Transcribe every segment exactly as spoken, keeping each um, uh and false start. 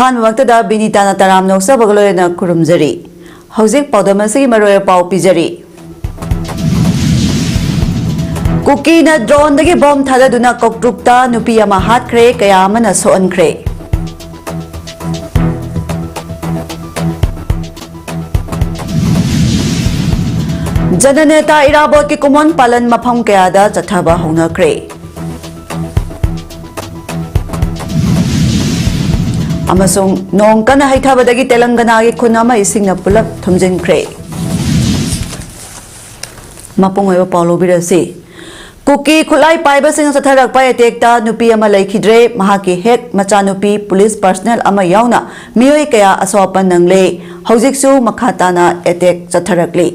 ꯑꯍꯥꯟꯕꯃꯛꯇꯗ ꯕꯤꯅꯤꯇꯥꯅ ꯇꯔꯥꯝꯅ ꯑꯣꯛꯆꯕꯒ ꯂꯣꯏꯅꯅ ꯈꯨꯔꯨꯝꯖꯔꯤ꯫ ꯍꯧꯖꯤꯛ ꯄꯥꯎꯗꯝ ꯑꯁꯤꯒꯤ ꯃꯔꯨꯑꯣꯏꯕ ꯄꯥꯎ ꯄꯤꯖꯔꯤ꯫ ꯀꯨꯀꯤꯅ ꯗ꯭ꯔꯣꯟꯗꯒꯤ ꯕꯣꯝ ꯊꯥꯗꯗꯨꯅ ꯀꯧꯇ꯭ꯔꯨꯛꯇ ꯅꯨꯄꯤ ꯑꯃ ꯍꯥꯠꯈ꯭ꯔꯦ, ꯀꯌꯥ ꯑꯃꯅ ꯁꯣꯛꯍꯟꯈ꯭ꯔꯦ꯫ ꯖꯅꯅꯦꯇꯥ ꯏꯔꯥꯕꯣꯠꯀꯤ ꯀꯨꯃꯣꯟ ꯄꯥꯂꯟ ꯃꯐꯝ ꯀꯌꯥꯗ ꯆꯠꯊꯕ ꯍꯧꯅꯈ꯭ꯔꯦ꯫ ꯑꯃꯁꯨꯡ ꯅꯣꯡ ꯀꯟꯅ ꯍꯩꯊꯕꯗꯒꯤ ꯇꯦꯂꯪꯒꯅꯥꯒꯤ ꯈꯨꯟ ꯑꯃ ꯏꯁꯤꯡꯅ ꯄꯨꯂꯞ ꯊꯨꯝꯖꯤꯟꯈ꯭ꯔꯦ꯫ ꯃꯄꯨꯡ ꯑꯣꯏꯕ ꯄꯥꯎ ꯂꯧꯕꯤꯔꯁꯤ꯫ ꯀꯨꯀꯤ ꯈꯨꯠꯂꯥꯏ ꯄꯥꯏꯕꯁꯤꯡꯅ ꯆꯠꯊꯔꯛꯄ ꯑꯦꯇꯦꯛꯇ ꯅꯨꯄꯤ ꯑꯃ ꯂꯩꯈꯤꯗ꯭ꯔꯦ꯫ ꯃꯍꯥꯛꯀꯤ ꯍꯦꯛ ꯃꯆꯥꯅꯨꯄꯤ, ꯄꯨꯂꯤꯁ ꯄꯔꯁꯅꯦꯜ ꯑꯃ ꯌꯥꯎꯅ ꯃꯤꯑꯣꯏ ꯀꯌꯥ ꯑꯁꯣꯛ ꯑꯄꯟ ꯅꯪꯂꯦ꯫ ꯍꯧꯖꯤꯛꯁꯨ ꯃꯈꯥ ꯇꯥꯅ ꯑꯦꯇꯦꯛ ꯆꯠꯊꯔꯛꯂꯤ꯫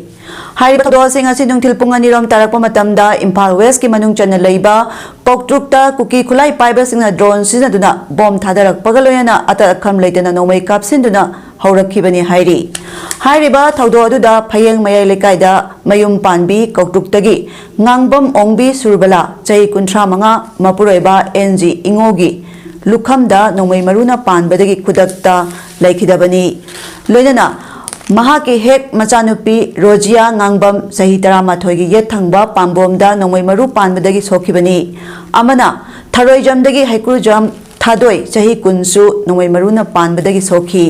ꯍꯥꯏꯔꯤꯕ ꯊꯧꯗꯣꯛ ꯑꯁꯤ ꯉꯁꯤ ꯅꯨꯡꯊꯤꯜ ꯄꯨꯡ ꯑꯅꯤꯔꯣꯝ ꯇꯥꯔꯛꯄ ꯃꯇꯝꯗ ꯏꯝꯐꯥꯜ ꯋꯦꯁꯀꯤ ꯃꯅꯨꯡ ꯆꯟꯅ ꯂꯩꯕ ꯀꯧꯇ꯭ꯔꯨꯛꯇ ꯀꯨꯀꯤ ꯈꯨꯠꯂꯥꯏ ꯄꯥꯏꯕꯁꯤꯡꯅ ꯗ꯭ꯔꯣꯟ ꯁꯤꯖꯤꯟꯅꯗꯨꯅ ꯕꯣꯝ ꯊꯥꯗꯔꯛꯄꯒ ꯂꯣꯏꯅꯅ ꯑꯇꯠ ꯑꯈꯝ ꯂꯩꯇꯅ ꯅꯣꯡꯃꯩ ꯀꯥꯞꯁꯤꯟꯗꯨꯅ ꯍꯧꯔꯛꯈꯤꯕꯅꯤ ꯍꯥꯏꯔꯤ꯫ ꯍꯥꯏꯔꯤꯕ ꯊꯧꯗꯣꯛ ꯑꯗꯨꯗ ꯐꯌꯦꯡ ꯃꯌꯥꯏ ꯂꯩꯀꯥꯏꯗ ꯃꯌꯨꯝ ꯄꯥꯟꯕꯤ ꯀꯧꯇ꯭ꯔꯨꯛꯇꯒꯤ ꯉꯥꯡꯕꯝ ꯑꯣꯡꯕꯤ ꯁꯨꯔꯕꯂꯥ, ꯆꯍꯤ ꯀꯨꯟꯊ꯭ꯔꯥ ꯃꯉꯥ, ꯃꯄꯨꯔꯣꯏꯕ ꯑꯦꯟ ꯖꯤ ꯏꯉꯣꯒꯤ ꯂꯨꯈꯝꯗ ꯅꯣꯡꯃꯩ ꯃꯔꯨꯅ ꯄꯥꯟꯕꯗꯒꯤ ꯈꯨꯗꯛꯇ ꯂꯩꯈꯤꯗꯕꯅꯤ꯫ ꯂꯣꯏꯅꯅ ꯃꯍꯥꯛꯀꯤ ꯍꯦꯛ ꯃꯆꯥꯅꯨꯄꯤ ꯔꯣꯖꯤꯌꯥ ꯉꯥꯡꯕꯝ, ꯆꯍꯤ ꯇꯔꯥꯃꯥꯊꯣꯏꯒꯤ ꯌꯦꯠ ꯊꯪꯕ ꯄꯥꯝꯕꯣꯝꯗ ꯅꯣꯡꯃꯩ ꯃꯔꯨ ꯄꯥꯟꯕꯗꯒꯤ ꯁꯣꯛꯈꯤꯕꯅꯤ꯫ ꯑꯃꯅ ꯊꯔꯣꯏꯖꯝꯗꯒꯤ ꯍꯩꯀ꯭ꯔꯨꯖꯝ ꯊꯥꯗꯣꯏ, ꯆꯍꯤ ꯀꯨꯟꯁꯨ ꯅꯣꯡꯃꯩ ꯃꯔꯨꯅ ꯄꯥꯟꯕꯗꯒꯤ ꯁꯣꯛꯈꯤ꯫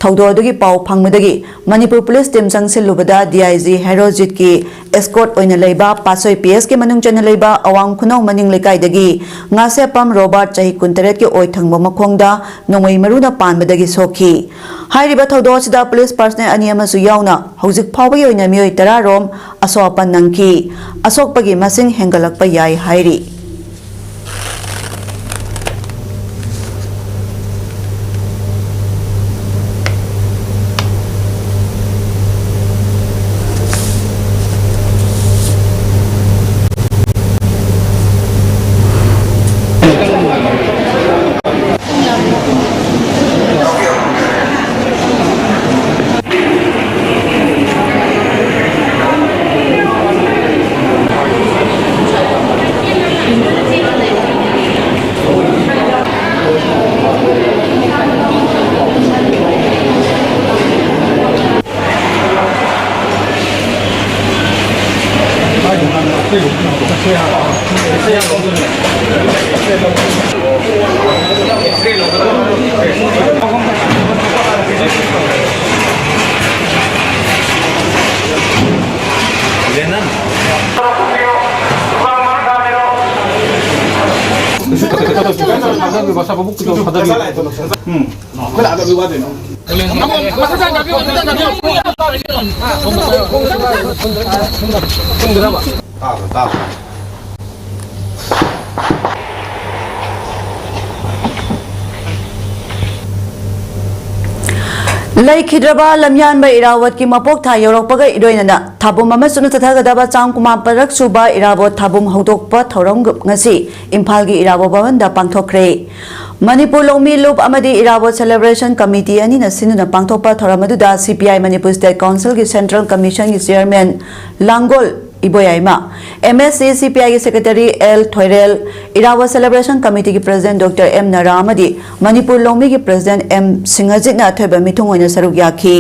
ꯊꯧꯗꯣꯛ ꯑꯗꯨꯒꯤ ꯄꯥꯎ ꯐꯪꯕꯗꯒꯤ ꯃꯅꯤꯄꯨꯔ ꯄꯨꯂꯤꯁ ꯇꯤꯝ ꯆꯪꯁꯤꯜꯂꯨꯕꯗ ꯗꯤ ꯑꯥꯏ ꯖꯤ ꯍꯦꯔꯣꯖꯤꯠꯀꯤ ꯑꯦꯁꯀꯣꯔꯠ ꯑꯣꯏꯅ ꯂꯩꯕ ꯄꯥꯠꯁꯣꯏ ꯄꯤ ꯑꯦꯁꯀꯤ ꯃꯅꯨꯡ ꯆꯟꯅ ꯂꯩꯕ ꯑꯋꯥꯡ ꯈꯨꯅꯧ ꯃꯅꯤꯡ ꯂꯩꯀꯥꯏꯗꯒꯤ ꯉꯥꯁꯦꯞꯄꯝ ꯔꯣꯕꯥꯔꯠ, ꯆꯍꯤ ꯀꯨꯟꯇꯔꯦꯠꯀꯤ ꯑꯣꯏ ꯊꯪꯕ ꯃꯈꯣꯡꯗ ꯅꯣꯡꯃꯩ ꯃꯔꯨꯅ ꯄꯥꯟꯕꯗꯒꯤ ꯁꯣꯛꯈꯤ꯫ ꯍꯥꯏꯔꯤꯕ ꯊꯧꯗꯣꯛ ꯑꯁꯤꯗ ꯄꯨꯂꯤꯁ ꯄꯥꯔꯁꯅꯦꯜ ꯑꯅꯤ ꯑꯃꯁꯨ ꯌꯥꯎꯅ ꯍꯧꯖꯤꯛ ꯐꯥꯎꯕꯒꯤ ꯑꯣꯏꯅ ꯃꯤꯑꯣꯏ ꯇꯔꯥ ꯔꯣꯝ ꯑꯁꯣꯛ ꯑꯄꯟ ꯅꯪꯈꯤ꯫ ꯑꯁꯣꯛꯄꯒꯤ ꯃꯁꯤꯡ ꯍꯦꯟꯒꯠꯂꯛꯄ ꯌꯥꯏ ꯍꯥꯏꯔꯤ꯫ ꯂꯩꯈꯤꯗ꯭ꯔꯕ ꯂꯝꯌꯥꯟꯕ ꯏꯔꯥꯕꯣꯠꯀꯤ ꯃꯄꯣꯛ ꯊꯥ ꯌꯧꯔꯛꯄꯒ ꯏꯔꯣꯏꯅꯅ ꯊꯥꯕꯨꯝ ꯑꯃꯁꯨꯡ ꯆꯠꯊꯒꯗꯕ ꯆꯥꯝ ꯀꯨꯟꯃꯥꯄꯜꯂꯛ ꯁꯨꯕ ꯏꯔꯥꯕꯣꯠ ꯊꯥꯕꯨꯝ ꯍꯧꯗꯣꯛꯄ ꯊꯧꯔꯝ ꯉꯁꯤ ꯏꯝꯐꯥꯜꯒꯤ ꯏꯔꯥꯕꯣꯠ ꯚꯕꯟꯗ ꯄꯥꯡꯊꯣꯛꯈ꯭ꯔꯦ꯫ ꯃꯅꯤꯄꯨꯔ ꯂꯧꯃꯤ ꯂꯨꯞ ꯑꯃꯗꯤ ꯏꯔꯥꯕꯣꯠ ꯁꯦꯂꯦꯕ꯭ꯔꯦꯁꯟ ꯀꯃꯤꯇꯤ ꯑꯅꯤꯅ ꯁꯤꯟꯗꯨꯅ ꯄꯥꯡꯊꯣꯛꯄ ꯊꯧꯔꯝ ꯑꯗꯨꯗ ꯁꯤ ꯄꯤ ꯑꯥꯏ ꯃꯅꯤꯄꯨꯔ ꯁ꯭ꯇꯦꯠ ꯀꯥꯎꯟꯁꯤꯜꯒꯤ ꯁꯦꯟꯇ꯭ꯔꯦꯜ ꯀꯃꯤꯁꯟꯒꯤ ꯆꯤꯌꯔꯃꯦꯟ ꯂꯥꯡꯒꯣꯜ ꯏꯕꯣꯌꯥꯏꯃ, ꯑꯦꯝ ꯑꯦꯁ ꯁꯤ ꯁꯤ ꯄꯤ ꯑꯥꯏꯒꯤ ꯁꯦꯀ꯭ꯔꯦꯇꯔꯤ ꯑꯦꯜ ꯊꯣꯏꯔꯦꯜ, ꯏꯔꯥꯕꯣꯠ ꯁꯦꯂꯦꯕ꯭ꯔꯦꯁꯟ ꯀꯃꯤꯇꯤꯒꯤ ꯄ꯭ꯔꯁꯤꯗꯦꯟꯠ ꯗꯣꯛꯇꯔ ꯑꯦꯝ ꯅꯔꯥ ꯑꯃꯗꯤ ꯃꯅꯤꯄꯨꯔ ꯂꯧꯃꯤꯒꯤ ꯄ꯭ꯔꯁꯤꯗꯦꯟꯠ ꯑꯦꯝ ꯁꯤꯡꯍꯖꯤꯠꯅ ꯑꯊꯣꯏꯕ ꯃꯤꯊꯨꯡ ꯑꯣꯏꯅ ꯁꯔꯨꯛ ꯌꯥꯈꯤ꯫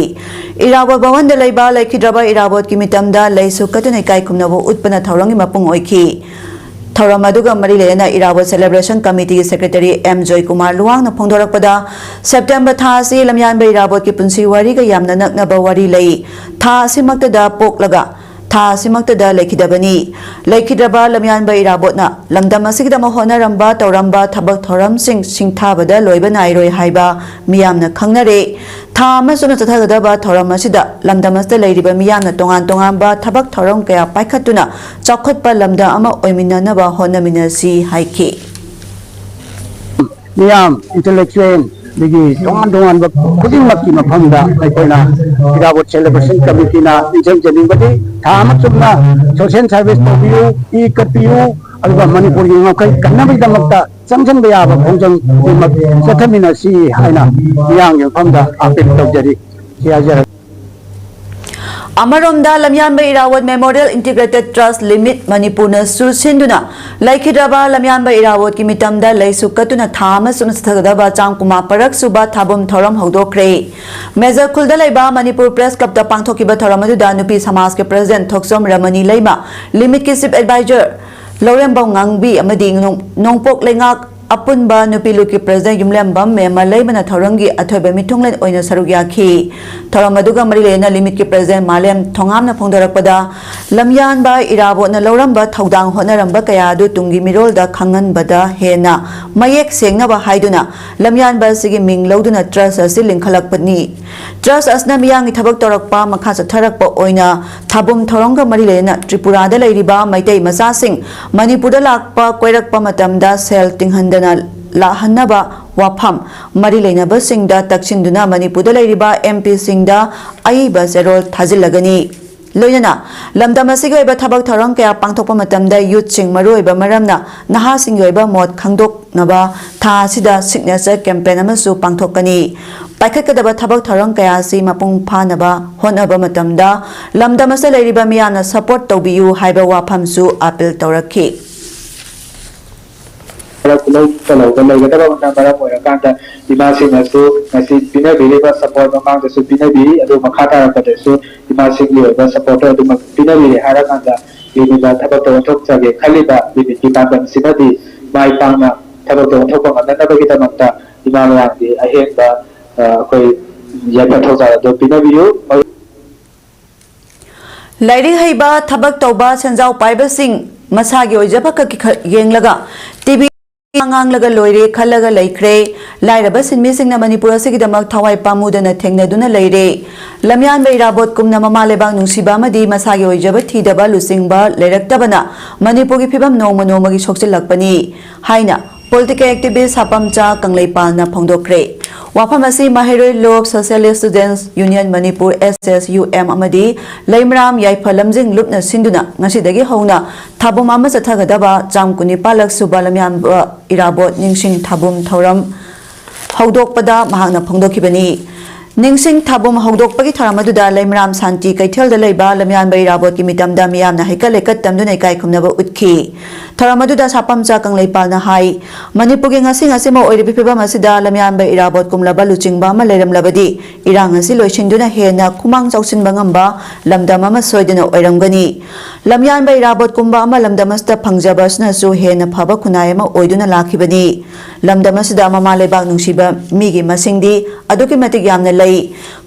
ꯏꯔꯥꯕꯣꯠ ꯚꯋꯟꯗ ꯂꯩꯕ ꯂꯩꯈꯤꯗ꯭ꯔꯕ ꯏꯔꯥꯕꯣꯠꯀꯤ ꯃꯤꯇꯝꯗ ꯂꯩꯁꯨ ꯀꯠꯇꯨꯅ ꯏꯀꯥꯏ ꯈꯨꯝꯅꯕ ꯎꯠꯄꯅ ꯊꯧꯔꯝꯒꯤ ꯃꯄꯨꯡ ꯑꯣꯏꯈꯤ꯫ ꯊꯧꯔꯝ ꯑꯗꯨꯒ ꯃꯔꯤ ꯂꯩꯅꯅ ꯏꯔꯥꯕꯣꯠ celebration ꯀꯃꯤꯇꯤꯒꯤ secretary M Joykumar ꯂꯨꯋꯥꯡꯅ ꯐꯣꯡꯗꯣꯔꯛꯄꯗ, September ꯊꯥ ꯑꯁꯤ ꯂꯝꯌꯥꯟꯕ ꯏꯔꯥꯕꯣꯠꯀꯤ ꯄꯨꯟꯁꯤ ꯋꯥꯔꯤꯒ ꯌꯥꯝꯅ ꯅꯛꯅꯕ ꯋꯥꯔꯤ ꯂꯩ꯫ ꯊꯥ ꯑꯁꯤꯃꯛꯇꯗ ꯄꯣꯛꯂꯒ ꯊꯥ ꯑꯁꯤꯃꯛꯇꯗ ꯂꯩꯈꯤꯗꯕꯅꯤ꯫ ꯂꯩꯈꯤꯗ꯭ꯔꯕ ꯂꯝꯌꯥꯟꯕ ꯏꯔꯥꯕꯣꯠꯅ ꯂꯝꯗꯝ ꯑꯁꯤꯒꯤꯗꯃꯛ ꯍꯣꯠꯅꯔꯝꯕ, ꯇꯧꯔꯝꯕ ꯊꯕꯛ ꯊꯧꯔꯝꯁꯤꯡ ꯁꯤꯡꯊꯥꯕꯗ ꯂꯣꯏꯕ ꯅꯥꯏꯔꯣꯏ ꯍꯥꯏꯕ ꯃꯤꯌꯥꯝꯅ ꯈꯪꯅꯔꯦ꯫ ꯊꯥ ꯑꯃ ꯆꯨꯞꯅ ꯆꯠꯊꯒꯗꯕ ꯊꯧꯔꯝ ꯑꯁꯤꯗ ꯂꯝꯗꯝ ꯑꯁꯤꯗ ꯂꯩꯔꯤꯕ ꯃꯤꯌꯥꯝꯅ ꯇꯣꯉꯥꯟ ꯇꯣꯉꯥꯟꯕ ꯊꯕꯛ ꯊꯧꯔꯝ ꯀꯌꯥ ꯄꯥꯏꯈꯠꯇꯨꯅ ꯆꯥꯎꯈꯠꯄ ꯂꯝꯗꯝ ꯑꯃ ꯑꯣꯏꯃꯤꯟꯅꯅꯕ ꯍꯣꯠꯅꯃꯤꯟꯅꯁꯤ ꯍꯥꯏꯈꯤ꯫ ꯃꯤꯌꯥꯝ, ꯏꯟꯇꯦꯂꯦꯛꯆꯨꯋꯦꯜ, ꯑꯗꯒꯤ ꯇꯣꯉꯥꯟ ꯇꯣꯉꯥꯟꯕ ꯈꯨꯗꯤꯡꯃꯛꯀꯤ ꯃꯐꯝꯗ ꯑꯩꯈꯣꯏꯅ ꯏꯔꯥꯕꯣꯠ ꯁꯦꯂꯦꯕ꯭ꯔꯦꯁꯟ ꯀꯃꯤꯇꯤꯅ ꯅꯤꯡꯁꯤꯡꯖꯅꯤꯡꯕꯗꯤ, ꯊꯥ ꯑꯃ ꯆꯨꯞꯅ ꯁꯣꯁꯤꯌꯦꯜ ꯁꯥꯔꯚꯤꯁ ꯇꯧꯕꯤꯌꯨ, ꯏ ꯀꯠꯄꯤꯌꯨ, ꯑꯗꯨꯒ ꯃꯅꯤꯄꯨꯔꯒꯤ ꯉꯝꯈꯩ ꯀꯟꯅꯕꯒꯤꯗꯃꯛꯇ ꯆꯪꯁꯤꯟꯕ ꯌꯥꯕ ꯈꯣꯡꯖꯪ ꯈꯨꯗꯤꯡꯃꯛ ꯆꯠꯊꯃꯤꯟꯅꯁꯤ ꯍꯥꯏꯅ ꯃꯤꯌꯥꯝꯒꯤ ꯃꯐꯝꯗ ꯑꯥꯄꯤꯜ ꯇꯧꯖꯔꯤ꯫ ꯁꯤ ꯍꯥꯏꯖꯔꯒꯦ꯫ ꯑꯃꯔꯣꯝꯗ, ꯂꯝꯌꯥꯟꯕ ꯏꯔꯥꯕꯣꯠ Memorial Integrated Trust Limited ꯃꯅꯤꯄꯨꯔꯅꯁꯨ ꯁꯤꯟꯗꯨꯅ ꯂꯩꯈꯤꯗ꯭ꯔꯕ ꯂꯝꯌꯥꯟꯕ ꯏꯔꯥꯕꯣꯠꯀꯤ ꯃꯤꯇꯝꯗ ꯂꯩꯁꯨ ꯀꯠꯇꯨꯅ ꯊꯥ ꯑꯃ ꯁꯨꯝ ꯆꯠꯊꯒꯗꯕ ꯆꯥꯝ ꯀꯨꯟꯃꯥꯄꯔꯛ ꯁꯨꯕ ꯊꯥꯕꯨꯝ ꯊꯧꯔꯝ ꯍꯧꯗꯣꯛꯈ꯭ꯔꯦ꯫ ꯃꯦꯖꯔ ꯈꯨꯜꯗ ꯂꯩꯕ ꯃꯅꯤꯄꯨꯔ ꯄ꯭ꯔꯦꯁ ꯀ꯭ꯂꯕꯇ ꯄꯥꯡꯊꯣꯛꯈꯤꯕ ꯊꯧꯔꯝ ꯑꯗꯨꯗ ꯅꯨꯄꯤ ꯁꯃꯥꯖꯀꯤ ꯄ꯭ꯔꯦꯁꯤꯗꯦꯟꯠ ꯊꯣꯛꯆꯣꯝ ꯔꯃꯅꯤ ꯂꯩꯃ, ꯂꯤꯃꯤꯠꯀꯤ ꯆꯤꯐ ꯑꯦꯗꯚꯥꯏꯖꯔ ꯂꯧꯔꯦꯝꯕꯝ ꯉꯥꯡꯕꯤ ꯑꯃꯗꯤ ꯅꯣꯡ-, ꯅꯣꯡꯄꯣꯛ ꯂꯩꯉꯥꯛ ꯑꯄꯨꯟꯕ ꯅꯨꯄꯤ ꯂꯨꯞꯀꯤ ꯄ꯭ꯔꯦꯁꯤꯗꯦꯟꯠ ꯌꯨꯝꯂꯦꯝꯕꯝ ꯃꯦꯝꯃ ꯂꯩꯃꯅ ꯊꯧꯔꯝꯒꯤ ꯑꯊꯣꯏꯕ ꯃꯤꯊꯨꯡꯂꯦꯟ ꯑꯣꯏꯅ ꯁꯔꯨꯛ ꯌꯥꯈꯤ꯫ ꯊꯧꯔꯝ ꯑꯗꯨꯒ ꯃꯔꯤ ꯂꯩꯅꯅ ꯂꯤꯃꯤꯠꯀꯤ ꯄ꯭ꯔꯦꯁꯤꯗꯦꯟꯠ ꯃꯥꯂꯦꯝ ꯊꯣꯉꯥꯝꯅ ꯐꯣꯡꯗꯣꯔꯛꯄꯗ, ꯂꯝꯌꯥꯟꯕ ꯏꯔꯥꯕꯣꯠꯅ ꯂꯧꯔꯝꯕ ꯊꯧꯗꯥꯡ ꯍꯣꯠꯅꯔꯝꯕ ꯀꯌꯥ ꯑꯗꯨ ꯇꯨꯡꯒꯤ ꯃꯤꯔꯣꯜꯗ ꯈꯪꯍꯟꯕꯗ ꯍꯦꯟꯅ ꯃꯌꯦꯛ ꯁꯦꯡꯅꯕ ꯍꯥꯏꯗꯨꯅ ꯂꯝꯌꯥꯟꯕ ꯑꯁꯤꯒꯤ ꯃꯤꯡ ꯂꯧꯗꯨꯅ ꯇ꯭ꯔꯁ ꯑꯁꯤ ꯂꯤꯡꯈꯠꯂꯛꯄꯅꯤ꯫ ꯇ꯭ꯔꯁ ꯑꯁꯤꯅ ꯃꯤꯌꯥꯝꯒꯤ ꯊꯕꯛ ꯇꯧꯔꯛꯄ ꯃꯈꯥ ꯆꯠꯊꯔꯛꯄ ꯑꯣꯏꯅ ꯊꯥꯕꯨꯝ ꯊꯧꯔꯝꯒ ꯃꯔꯤ ꯂꯩꯅꯅ ꯇ꯭ꯔꯤꯄꯨꯔꯥꯗ ꯂꯩꯔꯤꯕ ꯃꯩꯇꯩ ꯃꯆꯥꯁꯤꯡ ꯃꯅꯤꯄꯨꯔꯗ ꯂꯥꯛꯄ ꯀꯣꯏꯔꯛꯄ ꯃꯇꯝꯗ ꯁꯦꯜ ꯇꯤꯡꯍꯟꯗꯅ ꯂꯥꯛꯍꯟꯅꯕ ꯋꯥꯐꯝ ꯃꯔꯤ ꯂꯩꯅꯕꯁꯤꯡꯗ ꯇꯛꯁꯤꯟꯗꯨꯅ ꯃꯅꯤꯄꯨꯔꯗ ꯂꯩꯔꯤꯕ ꯑꯦꯝ ꯄꯤꯁꯤꯡꯗ ꯑꯏꯕ ꯆꯦꯔꯣꯜ ꯊꯥꯖꯤꯜꯂꯒꯅꯤ꯫ ꯂꯣꯏꯅꯅ ꯂꯝꯗꯝ ꯑꯁꯤꯒꯤ ꯑꯣꯏꯕ ꯊꯕꯛ ꯊꯧꯔꯝ ꯀꯌꯥ ꯄꯥꯡꯊꯣꯛꯄ ꯃꯇꯝꯗ ꯌꯨꯠꯁꯤꯡ, ꯃꯔꯨꯑꯣꯏꯕ ꯃꯔꯝꯅ ꯅꯍꯥꯁꯤꯡꯒꯤ ꯑꯣꯏꯕ ꯃꯣꯠ ꯈꯪꯗꯣꯛꯅꯕ ꯊꯥ ꯑꯁꯤꯗ ꯁꯤꯒꯅꯦꯆꯔ ꯀꯦꯝꯄꯦꯟ ꯑꯃꯁꯨ ꯄꯥꯡꯊꯣꯛꯀꯅꯤ꯫ ꯄꯥꯏꯈꯠꯀꯗꯕ ꯊꯕꯛ ꯊꯧꯔꯝ ꯀꯌꯥ ꯑꯁꯤ ꯃꯄꯨꯡ ꯐꯥꯅꯕ ꯍꯣꯠꯅꯕ ꯃꯇꯝꯗ ꯂꯝꯗꯝ ꯑꯁꯤꯗ ꯂꯩꯔꯤꯕ ꯃꯤꯌꯥꯝꯅ ꯁꯄꯣꯔꯠ ꯇꯧꯕꯤꯌꯨ ꯍꯥꯏꯕ ꯋꯥꯐꯝꯁꯨ ꯑꯥꯄꯤꯜ ꯇꯧꯔꯛꯈꯤ꯫ ꯈꯔ ꯈꯨꯂꯧ ꯈꯨꯂꯧꯗ ꯂꯩꯒꯗꯕ ꯑꯃꯅ ꯃꯔꯝ ꯑꯣꯏꯔꯀꯥꯟꯗ ꯏꯃꯥꯁꯤꯡꯅꯁꯨ ꯉꯁꯤ ꯄꯤꯅꯕꯤꯔꯤꯕ ꯁꯄꯣꯔꯠ ꯃꯃꯥꯡꯗꯁꯨ ꯄꯤꯅꯕꯤꯔꯤ, ꯑꯗꯨ ꯃꯈꯥ ꯇꯥꯔꯛꯄꯗꯁꯨ ꯏꯃꯥꯁꯤꯡꯒꯤ ꯑꯣꯏꯕ ꯁꯄꯣꯔꯠꯇꯣ ꯑꯗꯨꯃꯛ ꯄꯤꯅꯕꯤꯔꯦ ꯍꯥꯏꯔꯀꯥꯟꯗ ꯂꯤꯃꯤꯠꯇ ꯊꯕꯛꯇ ꯑꯣꯟꯊꯣꯛꯆꯒꯦ ꯈꯜꯂꯤꯕ ꯂꯤꯃꯤꯠꯀꯤ ꯄꯥꯟꯗꯝꯁꯤꯃꯗꯤ ꯃꯥꯏ ꯄꯥꯛꯅ ꯊꯕꯛꯇ ꯑꯣꯟꯊꯣꯛꯄ ꯉꯝꯅꯅꯕꯒꯤꯗꯃꯛꯇ ꯏꯃꯥ ꯃꯌꯥꯝꯒꯤ ꯑꯍꯦꯟꯕ, ꯑ, ꯑꯩꯈꯣꯏ ꯌꯥꯏꯐ ꯊꯧꯖꯥꯜ ꯑꯗꯨ ꯄꯤꯅꯕꯤꯌꯨ꯫ ꯂꯥꯏꯔꯤꯛ ꯍꯩꯕ, ꯊꯕꯛ ꯇꯧꯕ, ꯁꯦꯟꯖꯥꯎ ꯄꯥꯏꯕꯁꯤꯡ ꯃꯁꯥꯒꯤ ꯑꯣꯏꯖꯕ ꯈꯛꯀꯤ ꯈꯛ ꯌꯦꯡꯂꯒ ꯇꯤꯚꯤ ꯉꯥꯡꯂꯒ ꯂꯣꯏꯔꯦ ꯈꯜꯂꯒ ꯂꯩꯈ꯭ꯔꯦ꯫ ꯂꯥꯏꯔꯕ ꯁꯤꯟꯃꯤꯁꯤꯡꯅ ꯃꯅꯤꯄꯨꯔ ꯑꯁꯤꯒꯤꯗꯃꯛ ꯊꯋꯥꯏ ꯄꯥꯝꯃꯨꯗꯅ ꯊꯦꯡꯅꯗꯨꯅ ꯂꯩꯔꯦ꯫ ꯂꯝꯌꯥꯟꯕ ꯏꯔꯥꯕꯣꯠꯀꯨꯝꯅ ꯃꯃꯥ ꯂꯩꯕꯥꯛ ꯅꯨꯡꯁꯤꯕ ꯑꯃꯗꯤ ꯃꯁꯥꯒꯤ ꯑꯣꯏꯖꯕ ꯊꯤꯗꯕ ꯂꯨꯆꯤꯡꯕ ꯂꯩꯔꯛꯇꯕꯅ ꯃꯅꯤꯄꯨꯔꯒꯤ ꯐꯤꯕꯝ ꯅꯣꯡꯃ ꯅꯣꯡꯃꯒꯤ ꯁꯣꯛꯆꯤꯜꯂꯛꯄꯅꯤ ꯍꯥꯏꯅ political activist ꯁꯥꯄꯝꯆꯥ ꯀꯪꯂꯩꯄꯥꯜꯅ ꯐꯣꯡꯗꯣꯛꯈ꯭ꯔꯦ꯫ ꯋꯥꯐꯝ ꯑꯁꯤ ꯃꯍꯩꯔꯣꯏ ꯂꯣꯞ, Socialist Students Union Manipur, S S U M, ꯑꯃꯗꯤ ꯂꯩꯃꯔꯥꯝ ꯌꯥꯏꯐ ꯂꯝꯖꯤꯡ ꯂꯨꯞꯅ ꯁꯤꯟꯗꯨꯅ ꯉꯁꯤꯗꯒꯤ ꯍꯧꯅ ꯊꯥꯕꯨꯝ ꯑꯃ ꯆꯠꯊꯒꯗꯕ ꯆꯥꯝ ꯀꯨꯟꯅꯤꯄꯥꯜꯂꯛ ꯁꯨꯕ ꯂꯝꯌꯥꯟꯕ ꯏꯔꯥꯕꯣꯠ ꯅꯤꯡꯁꯤꯡ ꯊꯥꯕꯨꯝ ꯊꯧꯔꯝ ꯍꯧꯗꯣꯛꯄꯗ ꯃꯍꯥꯛꯅ ꯐꯣꯡꯗꯣꯛꯈꯤꯕꯅꯤ꯫ ꯅꯤꯡꯁꯤꯡ ꯊꯥꯕꯨꯝ ꯍꯧꯗꯣꯛꯄꯒꯤ ꯊꯧꯔꯝ ꯑꯗꯨꯗ ꯂꯩꯃꯔꯥꯝ ꯁꯥꯟꯇꯤ ꯀꯩꯊꯦꯜꯗ ꯂꯩꯕ ꯂꯝꯌꯥꯟꯕ ꯏꯔꯥꯕꯣꯠꯀꯤ ꯃꯤꯇꯝꯗ ꯃꯤꯌꯥꯝꯅ ꯍꯩꯀꯠ ꯂꯩꯀꯠ ꯇꯝꯗꯨꯅ ꯏꯀꯥꯏ ꯈꯨꯝꯅꯕ ꯎꯠꯈꯤ꯫ ꯊꯧꯔꯝ ꯑꯗꯨꯗ ꯁꯥꯄꯝꯆꯥ ꯀꯪꯂꯩꯄꯥꯜꯅ ꯍꯥꯏ, ꯃꯅꯤꯄꯨꯔꯒꯤ ꯉꯁꯤ ꯉꯁꯤꯃꯛ ꯑꯣꯏꯔꯤꯕ ꯐꯤꯕꯝ ꯑꯁꯤꯗ ꯂꯝꯌꯥꯟꯕ ꯏꯔꯥꯕꯣꯠ ꯀꯨꯝꯂꯕ ꯂꯨꯆꯤꯡꯕ ꯑꯃ ꯂꯩꯔꯝꯂꯕꯗꯤ ꯏꯔꯥꯡ ꯑꯁꯤ ꯂꯣꯏꯁꯤꯟꯗꯨꯅ ꯍꯦꯟꯅ ꯈꯨꯃꯥꯡ ꯆꯥꯎꯁꯤꯟꯕ ꯉꯝꯕ ꯂꯝꯗꯝ ꯑꯃ ꯁꯣꯏꯗꯅ ꯑꯣꯏꯔꯝꯒꯅꯤ꯫ ꯂꯝꯌꯥꯟꯕ ꯏꯔꯥꯕꯣꯠ ꯀꯨꯝꯕ ꯑꯃ ꯂꯝꯗꯝ ꯑꯁꯤꯗ ꯐꯪꯖꯕ ꯑꯁꯤꯅꯁꯨ ꯍꯦꯟꯅ ꯐꯕ ꯈꯨꯟꯅꯥꯏ ꯑꯃ ꯑꯣꯏꯗꯨꯅ ꯂꯥꯛꯈꯤꯕꯅꯤ꯫ ꯂꯝꯗꯝ ꯑꯁꯤꯗ ꯃꯃꯥ ꯂꯩꯕꯥꯛ ꯅꯨꯡꯁꯤꯕ ꯃꯤꯒꯤ ꯃꯁꯤꯡꯗꯤ ꯑꯗꯨꯛꯀꯤ ꯃꯇꯤꯛ ꯌꯥꯝꯅ ꯂꯩ꯫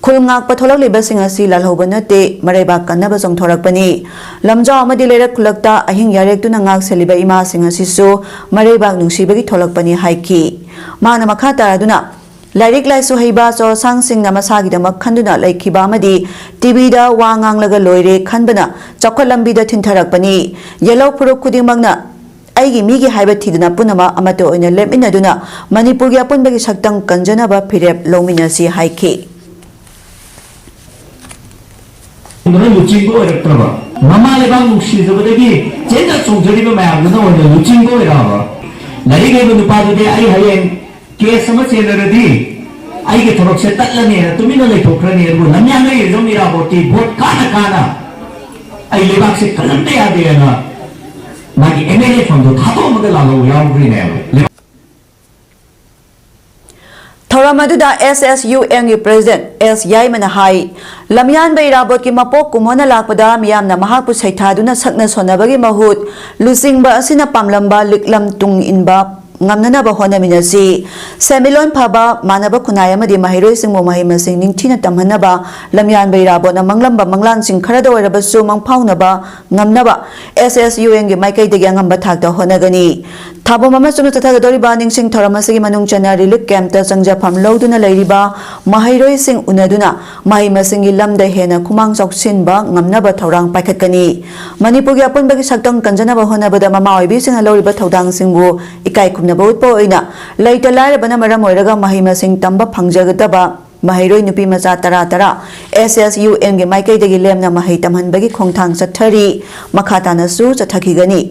ꯈꯨꯜ ꯉꯥꯛꯄ ꯊꯣꯛꯂꯛꯂꯤꯕꯁꯤꯡ ꯑꯁꯤ ꯂꯥꯜꯍꯧꯕ ꯅꯠꯇꯦ, ꯃꯔꯩꯕꯥꯛ ꯀꯟꯅꯕ ꯆꯣꯡꯊꯣꯔꯛꯄꯅꯤ꯫ ꯂꯝꯖꯥꯎ ꯑꯃꯗꯤ ꯂꯩꯔꯛ ꯈꯨꯜꯂꯛꯇ ꯑꯍꯤꯡ ꯌꯥꯔꯦꯛꯇꯨꯅ ꯉꯥꯛ ꯁꯦꯜꯂꯤꯕ ꯏꯃꯥꯁꯤꯡ ꯑꯁꯤꯁꯨ ꯃꯔꯩꯕꯥꯛ ꯅꯨꯡꯁꯤꯕꯒꯤ ꯊꯣꯛꯂꯛꯄꯅꯤ ꯍꯥꯏꯈꯤ꯫ ꯃꯥꯅ ꯃꯈꯥ ꯇꯥꯔꯗꯨꯅ, ꯂꯥꯏꯔꯤꯛ ꯂꯥꯏꯁꯨ ꯍꯩꯕ ꯆꯣꯔꯁꯥꯡꯁꯤꯡꯅ ꯃꯁꯥꯒꯤꯗꯃꯛ ꯈꯟꯗꯨꯅ ꯂꯩꯈꯤꯕ ꯑꯃꯗꯤ ꯇꯤꯚꯤꯗ ꯋꯥ ꯉꯥꯡꯂꯒ ꯂꯣꯏꯔꯦ ꯈꯟꯕꯅ ꯆꯥꯎꯈꯠ ꯂꯝꯕꯤꯗ ꯊꯤꯟꯊꯔꯛꯄꯅꯤ꯫ ꯌꯦꯜꯍꯧ ꯐꯨꯔꯨꯞ ꯈꯨꯗꯤꯡꯃꯛꯅ ꯑꯩꯒꯤ ꯃꯤꯒꯤ ꯍꯥꯏꯕ ꯊꯤꯗꯅ ꯄꯨꯝꯅꯃꯛ ꯑꯃꯠꯇ ꯑꯣꯏꯅ ꯂꯦꯞꯃꯤꯟꯅꯗꯨꯅ ꯃꯅꯤꯄꯨꯔꯒꯤ ꯑꯄꯨꯟꯕꯒꯤ ꯁꯛꯇꯝ ꯀꯟꯖꯅꯕ ꯐꯤꯔꯦꯞ ꯂꯧꯃꯤꯟꯅꯁꯤ ꯍꯥꯏꯈꯤ꯫ ꯑꯗꯨꯅ ꯂꯨꯆꯤꯡꯕ ꯑꯣꯏꯔꯛꯇ꯭ꯔꯕ, ꯃꯃꯥ ꯂꯩꯕꯥꯛ ꯅꯨꯡꯁꯤꯖꯕꯗꯒꯤ ꯆꯦꯟꯖ ꯆꯣꯡꯖꯔꯤꯕ ꯃꯌꯥꯝꯗꯨꯅ ꯑꯣꯏꯅ ꯂꯨꯆꯤꯡꯕ ꯑꯣꯏꯔꯛꯑꯕ꯫ ꯂꯥꯏꯔꯤꯛ ꯍꯩꯕ ꯅꯨꯄꯥꯗꯨꯗꯤ ꯑꯩ ꯍꯌꯦꯡ ꯀꯦꯁ ꯑꯃ ꯆꯦꯟꯅꯔꯗꯤ ꯑꯩꯒꯤ ꯊꯕꯛꯁꯦ ꯇꯠꯂꯅꯤꯅ ꯇꯨꯃꯤꯟꯅ ꯂꯩꯊꯣꯛꯈ꯭ꯔꯅꯤ꯫ ꯑꯗꯨꯕꯨ ꯂꯝꯌꯥꯟꯕ ꯏꯔꯥꯕꯣꯠꯇꯤ ꯚꯣꯠ ꯀꯥꯅ ꯀꯥꯅ ꯑꯩ ꯂꯩꯕꯥꯛꯁꯦ ꯀꯜꯂꯝꯕ ꯌꯥꯗꯦꯅ ꯃꯥꯒꯤ ꯑꯦꯝ ꯑꯦꯜ ꯑꯦ ꯐꯝꯗꯣ ꯊꯥꯗꯣꯛꯑꯝꯃꯒ ꯂꯥꯛꯍꯧ ꯌꯥꯎꯈ꯭ꯔꯤꯅꯦꯕ꯫ ꯊꯧꯔꯝ ꯑꯗꯨꯗ ꯑꯦꯁ ꯑꯦꯁ ꯌꯨ ꯑꯦꯝꯒꯤ ꯄ꯭ꯔꯦꯁꯤꯗꯦꯟꯠ ꯑꯦꯁ ꯌꯥꯏꯃꯅ ꯍꯥꯏ, ꯂꯝꯌꯥꯟꯕ ꯏꯔꯥꯕꯣꯠꯀꯤ ꯃꯄꯣꯛ ꯀꯨꯝꯑꯣꯟꯅ ꯂꯥꯛꯄꯗ ꯃꯤꯌꯥꯝꯅ ꯃꯍꯥꯛꯄꯨ ꯁꯩꯊꯥꯗꯨꯅ ꯁꯛꯅ ꯁꯣꯟꯅꯕꯒꯤ ꯃꯍꯨꯠ ꯂꯨꯆꯤꯡꯕ ꯑꯁꯤꯅ ꯄꯥꯝꯂꯝꯕ ꯂꯤꯛꯂꯝ ꯇꯨꯡ ꯏꯟꯕ ꯉꯝꯅꯅꯕ ꯍꯣꯠꯅꯃꯤꯟꯅꯁꯤ꯫ ꯁꯦꯟꯃꯤꯠꯂꯣꯟ ꯐꯕ, ꯃꯥꯟꯅꯕ ꯈꯨꯟꯅꯥꯏ ꯑꯃꯗꯤ ꯃꯍꯩꯔꯣꯏꯁꯤꯡꯕꯨ ꯃꯍꯩ ꯃꯁꯤꯡ ꯅꯤꯡꯊꯤꯅ ꯇꯝꯍꯟꯅꯕ ꯂꯝꯌꯥꯟꯕ ꯏꯔꯥꯕꯣꯠꯅ ꯃꯪꯂꯝꯕ ꯃꯪꯂꯥꯟꯁꯤꯡ ꯈꯔꯗ ꯑꯣꯏꯔꯕꯁꯨ ꯃꯪꯐꯥꯎꯅꯕ ꯉꯝꯅꯕ ꯑꯦꯁ ꯑꯦꯁ ꯌꯨ ꯑꯦꯝꯒꯤ ꯃꯥꯏꯀꯩꯗꯒꯤ ꯑꯉꯝꯕ ꯊꯥꯛꯇ ꯍꯣꯠꯅꯒꯅꯤ꯫ ꯊꯥꯕꯝ ꯑꯃꯁꯨꯡ ꯆꯠꯊꯒꯗꯧꯔꯤꯕ ꯅꯤꯡꯁꯤꯡ ꯊꯧꯔꯝ ꯑꯁꯤꯒꯤ ꯃꯅꯨꯡ ꯆꯟꯅ ꯔꯤꯂꯤꯐ ꯀꯦꯝꯞꯇ ꯆꯪꯖꯐꯝ ꯂꯧꯗꯨꯅ ꯂꯩꯔꯤꯕ ꯃꯍꯩꯔꯣꯏꯁꯤꯡ ꯎꯅꯗꯨꯅ ꯃꯍꯩ ꯃꯁꯤꯡꯒꯤ ꯂꯝꯗ ꯍꯦꯟꯅ ꯈꯨꯃꯥꯡ ꯆꯥꯎꯁꯤꯟꯕ ꯉꯝꯅꯕ ꯊꯧꯔꯥꯡ ꯄꯥꯏꯈꯠꯀꯅꯤ꯫ ꯃꯅꯤꯄꯨꯔꯒꯤ ꯑꯄꯨꯟꯕꯒꯤ ꯁꯛꯇꯝ ꯀꯟꯖꯅꯕ ꯍꯣꯠꯅꯕꯗ ꯃꯃꯥ ꯑꯣꯏꯕꯤꯁꯤꯡꯅ ꯂꯧꯔꯤꯕ ꯊꯧꯗꯥꯡꯁꯤꯡꯕꯨ ꯏꯀꯥꯏ ꯈꯨꯝꯅꯕ ꯎꯠꯄ ꯑꯣꯏꯅ ꯂꯩꯇ ꯂꯥꯏꯔꯕꯅ ꯃꯔꯝ ꯑꯣꯏꯔꯒ ꯃꯍꯩ ꯃꯁꯤꯡ ꯇꯝꯕ ꯐꯪꯖꯒꯗꯕ ꯃꯍꯩꯔꯣꯏ ꯅꯨꯄꯤ ꯃꯆꯥ ꯇꯔꯥ ꯇꯔꯥ ꯑꯦꯁ ꯑꯦꯁ ꯌꯨ ꯑꯦꯝꯒꯤ ꯃꯥꯏꯀꯩꯗꯒꯤ ꯂꯦꯝꯅ ꯃꯍꯩ ꯇꯝꯍꯟꯕꯒꯤ ꯈꯣꯡꯊꯥꯡ ꯆꯠꯊꯔꯤ꯫ ꯃꯈꯥ ꯇꯥꯅꯁꯨ ꯆꯠꯊꯈꯤꯒꯅꯤ꯫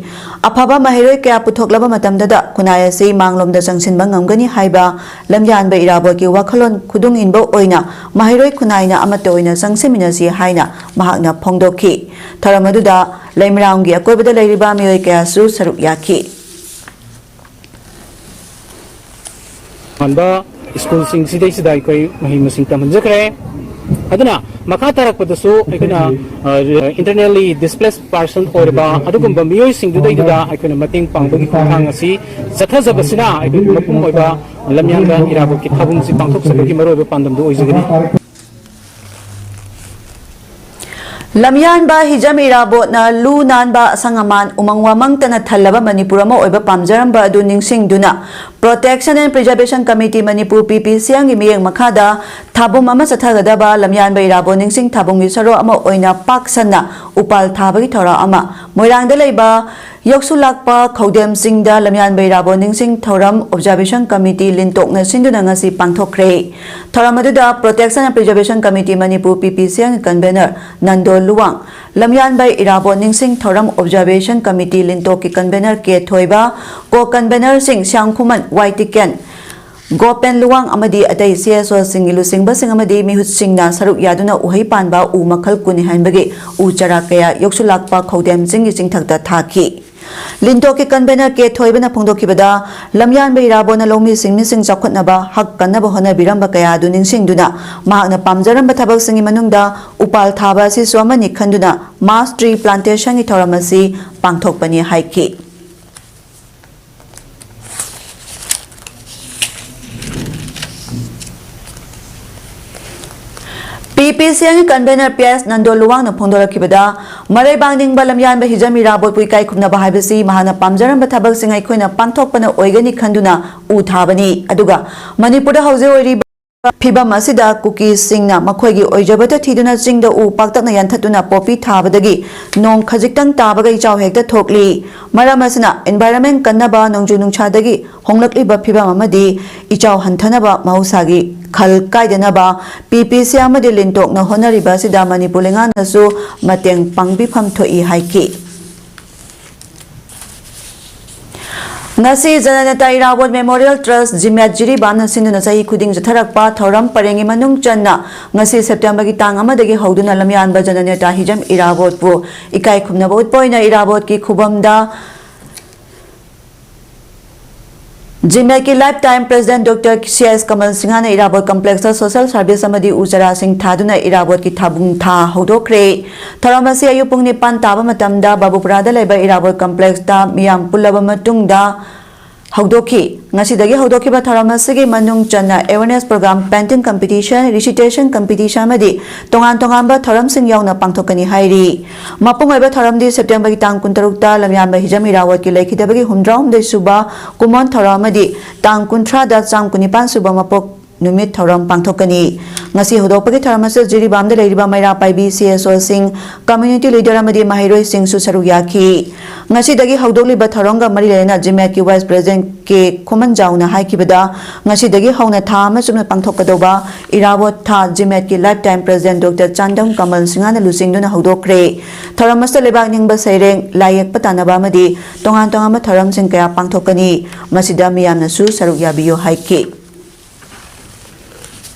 ꯑꯐꯕ ꯃꯍꯩꯔꯣꯏ ꯀꯌꯥ ꯄꯨꯊꯣꯛꯂꯕ ꯃꯇꯝꯗꯗ ꯈꯨꯟꯅꯥꯏ ꯑꯁꯤ ꯃꯥꯡꯂꯣꯝꯗ ꯆꯪꯁꯤꯟꯕ ꯉꯝꯒꯅꯤ ꯍꯥꯏꯕ ꯂꯝꯌꯥꯟꯕ ꯏꯔꯥꯕꯣꯠꯀꯤ ꯋꯥꯈꯜꯂꯣꯟ ꯈꯨꯗꯨꯡ ꯏꯟꯕ ꯑꯣꯏꯅ ꯃꯍꯩꯔꯣꯏ ꯈꯨꯟꯅꯥꯏꯅ ꯑꯃꯠꯇ ꯑꯣꯏꯅ ꯆꯪꯁꯤꯟꯃꯤꯟꯅꯁꯤ ꯍꯥꯏꯅ ꯃꯍꯥꯛꯅ ꯐꯣꯡꯗꯣꯛꯈꯤ꯫ ꯊꯧꯔꯝ ꯑꯗꯨꯗ ꯂꯩꯃꯔꯥꯝꯒꯤ ꯑꯀꯣꯏꯕꯗ ꯂꯩꯔꯤꯕ ꯃꯤꯑꯣꯏ ꯀꯌꯥꯁꯨ ꯁꯔꯨꯛ ꯌꯥꯈꯤ꯫ ꯇꯣꯉꯥꯟꯕ ꯁ꯭ꯀꯨꯜꯁꯤꯡꯁꯤꯗꯩꯁꯤꯗ ꯑꯩꯈꯣꯏ ꯃꯍꯩ ꯃꯁꯤꯡ ꯇꯝꯍꯟꯖꯈ꯭ꯔꯦ꯫ ꯑꯗꯨꯅ ꯃꯈꯥ ꯇꯥꯔꯛꯄꯗꯁꯨ ꯑꯩꯈꯣꯏꯅ internally displaced person ꯑꯣꯏꯔꯕ ꯑꯗꯨꯒꯨꯝꯕ ꯃꯤꯑꯣꯏꯁꯤꯡꯗꯨꯗꯩꯗꯨꯗ ꯑꯩꯈꯣꯏꯅ ꯃꯇꯦꯡ ꯄꯥꯡꯕꯒꯤ ꯈꯣꯡꯊꯥꯡ ꯑꯁꯤ ꯆꯠꯊꯖꯕꯁꯤꯅ ꯑꯩꯈꯣꯏꯒꯤ ꯃꯄꯨꯝ ꯑꯣꯏꯕ ꯂꯝꯌꯥꯟꯕ ꯏꯔꯥꯕꯣꯠꯀꯤ ꯊꯥꯕꯨꯡꯁꯤ ꯄꯥꯡꯊꯣꯛꯆꯕꯒꯤ ꯃꯔꯨꯑꯣꯏꯕ ꯄꯥꯟꯗꯝꯗꯨ ꯑꯣꯏꯖꯒꯅꯤ꯫ ꯂꯝꯌꯥꯟꯕ ꯍꯤꯖꯝ ꯏꯔꯥꯕꯣꯠꯅ ꯂꯨ ꯅꯥꯟꯕ, ꯑꯁꯪ ꯑꯃꯥꯟ, ꯎꯃꯪ ꯋꯥꯃꯪꯇꯅ ꯊꯜꯂꯕ ꯃꯅꯤꯄꯨꯔ ꯑꯃ ꯑꯣꯏꯕ ꯄꯥꯝꯖꯔꯝꯕ ꯑꯗꯨ ꯅꯤꯡꯁꯤꯡꯗꯨꯅ Protection and Preservation Committee Manipur, ꯄꯤ ꯄꯤ ꯁꯤ ꯑꯦꯝꯒꯤ ꯃꯤꯠꯌꯦꯡ ꯃꯈꯥꯗ ꯊꯥꯕꯨꯝ ꯑꯃ ꯆꯠꯊꯒꯗꯕ ꯂꯝꯌꯥꯟꯕ ꯏꯔꯥꯕꯣꯠ ꯅꯤꯡꯁꯤꯡ ꯊꯥꯕꯨꯝꯒꯤ ꯁꯔꯨꯛ ꯑꯃ ꯑꯣꯏꯅ ꯄꯥꯛ ꯁꯟꯅ ꯎꯄꯥꯜ ꯊꯥꯕꯒꯤ ꯊꯧꯔꯝ ꯑꯃ ꯃꯣꯏꯔꯥꯡꯗ ꯂꯩꯕ ꯌꯧꯁꯨꯂꯥꯛꯄ ꯈꯧꯗꯦꯝ ꯆꯤꯡꯗ ꯂꯝꯌꯥꯟꯕ ꯏꯔꯥꯕꯣꯠ ꯅꯤꯡꯁꯤꯡ ꯊꯧꯔꯝ Observation Committee ꯂꯤꯟꯇꯣꯛꯅ ꯁꯤꯟꯗꯨꯅ ꯉꯁꯤ ꯄꯥꯡꯊꯣꯛꯈ꯭ꯔꯦ꯫ ꯊꯧꯔꯝ ꯑꯗꯨꯗ Protection and Preservation Committee Manipur, ꯄꯤ ꯄꯤ ꯁꯤ ꯑꯦꯝꯒꯤ convener ꯅꯟꯗꯣ ꯂꯨꯋꯥꯡ, ꯂꯝꯌꯥꯟꯕ ꯏꯔꯥꯕꯣꯠ ꯅꯤꯡꯁꯤꯡ ꯊꯧꯔꯝ Observation Committee ꯂꯤꯟꯇꯣꯛꯀꯤ convener ꯀꯦ ꯊꯣꯏꯕ, co convenerꯁꯤꯡ ꯁ꯭ꯌꯥꯝꯈꯨꯃꯟ, ꯋꯥꯏ ꯇꯤꯀꯦꯟ, ꯒꯣꯄꯦꯟ ꯂꯨꯋꯥꯡ ꯑꯃꯗꯤ ꯑꯇꯩ ꯁꯤ ꯑꯦꯁ ꯑꯣꯁꯤꯡꯒꯤ ꯂꯨꯆꯤꯡꯕꯁꯤꯡ ꯑꯃꯗꯤ ꯃꯤꯍꯨꯠꯁꯤꯡꯅ ꯁꯔꯨꯛ ꯌꯥꯗꯨꯅ ꯎꯍꯩ ꯄꯥꯟꯕ ꯎ ꯃꯈꯜ ꯀꯨꯟ ꯍꯦꯟꯕꯒꯤ ꯎ ꯆꯥꯔꯥ ꯀꯌꯥ ꯌꯧꯁꯨꯂꯥꯛꯄ ꯈꯧꯗꯦꯝ ꯆꯤꯡꯒꯤ ꯆꯤꯡꯊꯛꯇ ꯊꯥꯈꯤ꯫ ꯂꯤꯟꯇꯣꯛꯀꯤ convener ꯀꯦ ꯊꯣꯏꯕꯅ ꯐꯣꯡꯗꯣꯛꯈꯤꯕꯗ, ꯂꯝꯌꯥꯟꯕ ꯏꯔꯥꯕꯣꯠꯅ ꯂꯧꯃꯤ ꯁꯤꯟꯃꯤꯁꯤꯡ ꯆꯥꯎꯈꯠꯅꯕ ꯍꯛ ꯀꯟꯅꯕ ꯍꯣꯠꯅꯕꯤꯔꯝꯕ ꯀꯌꯥ ꯑꯗꯨ ꯅꯤꯡꯁꯤꯡꯗꯨꯅ ꯃꯍꯥꯛꯅ ꯄꯥꯝꯖꯔꯝꯕ ꯊꯕꯛꯁꯤꯡꯒꯤ ꯃꯅꯨꯡꯗ ꯎꯄꯥꯜ ꯊꯥꯕ ꯑꯁꯤꯁꯨ ꯑꯃꯅꯤ ꯈꯟꯗꯨꯅ mass tree plantationꯒꯤ ꯊꯧꯔꯝ ꯑꯁꯤ ꯄꯥꯡꯊꯣꯛꯄꯅꯤ ꯍꯥꯏꯈꯤ꯫ ꯄꯤ ꯄꯤ ꯁꯤ ꯑꯦꯜꯒꯤ convener ꯄꯤ ꯑꯦꯁ ꯅꯟꯗꯣ ꯂꯨꯋꯥꯡꯅ ꯐꯣꯡꯗꯣꯔꯛꯈꯤꯕꯗ, ꯃꯔꯩꯕꯥꯛ ꯅꯤꯡꯕ ꯂꯝꯌꯥꯟꯕ ꯍꯤꯖꯝ ꯏꯔꯥꯕꯣꯠꯄꯨ ꯏꯀꯥꯏ ꯈꯨꯝꯅꯕ ꯍꯥꯏꯕꯁꯤ ꯃꯍꯥꯛꯅ ꯄꯥꯝꯖꯔꯝꯕ ꯊꯕꯛꯁꯤꯡ ꯑꯩꯈꯣꯏꯅ ꯄꯥꯡꯊꯣꯛꯄꯅ ꯑꯣꯏꯒꯅꯤ ꯈꯟꯗꯨꯅ ꯎ ꯊꯥꯕꯅꯤ꯫ ꯑꯗꯨꯒ ꯃꯅꯤꯄꯨꯔꯗ ꯍꯧꯖꯤꯛ ꯑꯣꯏꯔꯤꯕ ꯐꯤꯕꯝ ꯑꯁꯤꯗ ꯀꯨꯀꯤꯁꯤꯡꯅ ꯃꯈꯣꯏꯒꯤ ꯑꯣꯏꯖꯕꯇ ꯊꯤꯗꯨꯅ ꯆꯤꯡꯗ ꯎ ꯄꯥꯛꯇꯛꯅ ꯌꯥꯟꯊꯠꯇꯨꯅ ꯄꯣꯄꯤ ꯊꯥꯕꯗꯒꯤ ꯅꯣꯡ ꯈꯖꯤꯛꯇꯪ ꯇꯥꯕꯒ ꯏꯆꯥꯎ ꯍꯦꯛꯇ ꯊꯣꯛꯂꯤ꯫ ꯃꯔꯝ ꯑꯁꯤꯅ environment ꯀꯟꯅꯕ, ꯅꯣꯡꯖꯨ ꯅꯨꯡꯁꯥꯗꯒꯤ ꯍꯣꯡꯂꯛꯂꯤꯕ ꯐꯤꯕꯝ ꯑꯃꯗꯤ ꯏꯆꯥꯎ ꯍꯟꯊꯅꯕ, ꯃꯍꯧꯁꯥꯒꯤ ꯈꯜ ꯀꯥꯏꯗꯅꯕ P P C ꯑꯃꯗꯤ ꯂꯤꯟꯇꯣꯛꯅ ꯍꯣꯠꯅꯔꯤꯕ ꯑꯁꯤꯗ ꯃꯅꯤꯄꯨꯔ ꯂꯩꯉꯥꯛꯅꯁꯨ ꯃꯇꯦꯡ ꯄꯥꯡꯕꯤꯐꯝ ꯊꯣꯛꯏ ꯍꯥꯏꯈꯤ꯫ ꯉꯁꯤ ꯖꯅꯅꯦꯇꯥ ꯏꯔꯥꯕꯣꯠ Memorial Trust, ꯖꯤꯃꯦꯠ, ꯖꯤꯔꯤꯕꯥꯝꯅ ꯁꯤꯟꯗꯨꯅ ꯆꯍꯤ ꯈꯨꯗꯤꯡ ꯆꯠꯊꯔꯛꯄ ꯊꯧꯔꯝ ꯄꯔꯦꯡꯒꯤ ꯃꯅꯨꯡ ꯆꯟꯅ ꯉꯁꯤ Septemberꯒꯤ ꯇꯥꯡ ꯑꯃꯗꯒꯤ ꯍꯧꯗꯨꯅ ꯂꯝꯌꯥꯟꯕ ꯖꯅꯅꯦꯇꯥ ꯍꯤꯖꯝ ꯏꯔꯥꯕꯣꯠꯄꯨ ꯏꯀꯥꯏ ꯈꯨꯝꯅꯕ ꯎꯠꯄ ꯑꯣꯏꯅ ꯏꯔꯥꯕꯣꯠꯀꯤ ꯈꯨꯕꯝꯗ ꯖꯤꯃꯦꯠꯀꯤ lifetime president Doctor C S ꯀꯃꯜ ꯁꯤꯡꯍꯅ ꯏꯔꯥꯕꯣꯠ complexꯇ social service ꯑꯃꯗꯤ ꯎ ꯆꯥꯔꯥꯁꯤꯡ ꯊꯥꯗꯨꯅ ꯏꯔꯥꯕꯣꯠꯀꯤ ꯊꯥꯕꯨꯡ ꯊꯥ ꯍꯧꯗꯣꯛꯈ꯭ꯔꯦ꯫ ꯊꯧꯔꯝ ꯑꯁꯤ ꯑꯌꯨꯛ ꯄꯨꯡ ꯅꯤꯄꯥꯟ ꯇꯥꯕ ꯃꯇꯝꯗ ꯕꯥꯕꯨꯄꯨꯔꯥꯗ ꯂꯩꯕ ꯏꯔꯥꯕꯣꯠ complexꯇ ꯃꯤꯌꯥꯝ ꯄꯨꯜꯂꯕ ꯃꯇꯨꯡꯗ ꯍꯧꯗꯣꯛꯈꯤ꯫ ꯉꯁꯤꯗꯒꯤ ꯍꯧꯗꯣꯛꯈꯤꯕ ꯊꯧꯔꯝ ꯑꯁꯤꯒꯤ ꯃꯅꯨꯡ ꯆꯟꯅ awareness program, painting competition, recitation competition ꯑꯃꯗꯤ ꯇꯣꯉꯥꯟ ꯇꯣꯉꯥꯟꯕ ꯊꯧꯔꯝꯁꯤꯡ ꯌꯥꯎꯅ ꯄꯥꯡꯊꯣꯛꯀꯅꯤ ꯍꯥꯏꯔꯤ꯫ ꯃꯄꯨꯡ ꯑꯣꯏꯕ ꯊꯧꯔꯝꯗꯤ Septemberꯒꯤ ꯇꯥꯡ ꯀꯨꯟꯇꯔꯨꯛꯇ ꯂꯝꯌꯥꯟꯕ ꯍꯤꯖꯝ ꯏꯔꯥꯕꯣꯠꯀꯤ ꯂꯩꯈꯤꯗꯕꯒꯤ ꯍꯨꯝꯗ꯭ꯔꯥꯍꯨꯝꯗꯣꯏ ꯁꯨꯕ ꯀꯨꯝꯑꯣꯟ ꯊꯧꯔꯝ ꯑꯃꯗꯤ ꯇꯥꯡ ꯀꯨꯟꯊ꯭ꯔꯥꯗ ꯆꯥꯝ ꯀꯨꯟꯅꯤꯄꯥꯟ ꯁꯨꯕ ꯃꯄꯣꯛ ꯅꯨꯃꯤꯠ ꯊꯧꯔꯝ ꯄꯥꯡꯊꯣꯛꯀꯅꯤ꯫ ꯉꯁꯤ ꯍꯧꯗꯣꯛꯄꯒꯤ ꯊꯧꯔꯝ ꯑꯁꯤ ꯖꯤꯔꯤꯕꯥꯝꯗ ꯂꯩꯔꯤꯕ ꯃꯩꯔꯥ ꯄꯥꯏꯕꯤ C S Oꯁꯤꯡ, community leader ꯑꯃꯗꯤ ꯃꯍꯩꯔꯣꯏꯁꯤꯡꯁꯨ ꯁꯔꯨꯛ ꯌꯥꯈꯤ꯫ ꯉꯁꯤꯗꯒꯤ ꯍꯧꯗꯣꯛꯂꯤꯕ ꯊꯧꯔꯝꯒ ꯃꯔꯤ ꯂꯩꯅꯅ ꯖꯤꯃꯦꯠꯀꯤ vice president ꯀꯦ ꯈꯨꯃꯟꯖꯥꯎꯅ ꯍꯥꯏꯈꯤꯕꯗ, ꯉꯁꯤꯗꯒꯤ ꯍꯧꯅ ꯊꯥ ꯑꯃ ꯆꯨꯞꯅ ꯄꯥꯡꯊꯣꯛꯀꯗꯧꯕ ꯏꯔꯥꯕꯣꯠ ꯊꯥ ꯖꯤꯃꯦꯠꯀꯤ lifetime president Doctor ꯆꯥꯟꯗꯝ ꯀꯃꯜ ꯁꯤꯡꯍꯅ ꯂꯨꯆꯤꯡꯗꯨꯅ ꯍꯧꯗꯣꯛꯈ꯭ꯔꯦ꯫ ꯊꯧꯔꯝ ꯑꯁꯤꯗ ꯂꯩꯕꯥꯛ ꯅꯤꯡꯕ ꯁꯩꯔꯦꯡ, ꯂꯥꯏ ꯌꯦꯛꯄ ꯇꯥꯟꯅꯕ ꯑꯃꯗꯤ ꯇꯣꯉꯥꯟ ꯇꯣꯉꯥꯟꯕ ꯊꯧꯔꯝꯁꯤꯡ ꯀꯌꯥ ꯄꯥꯡꯊꯣꯛꯀꯅꯤ꯫ ꯃꯁꯤꯗ ꯃꯤꯌꯥꯝꯅꯁꯨ ꯁꯔꯨꯛ ꯌꯥꯕꯤꯌꯨ ꯍꯥꯏꯈꯤ꯫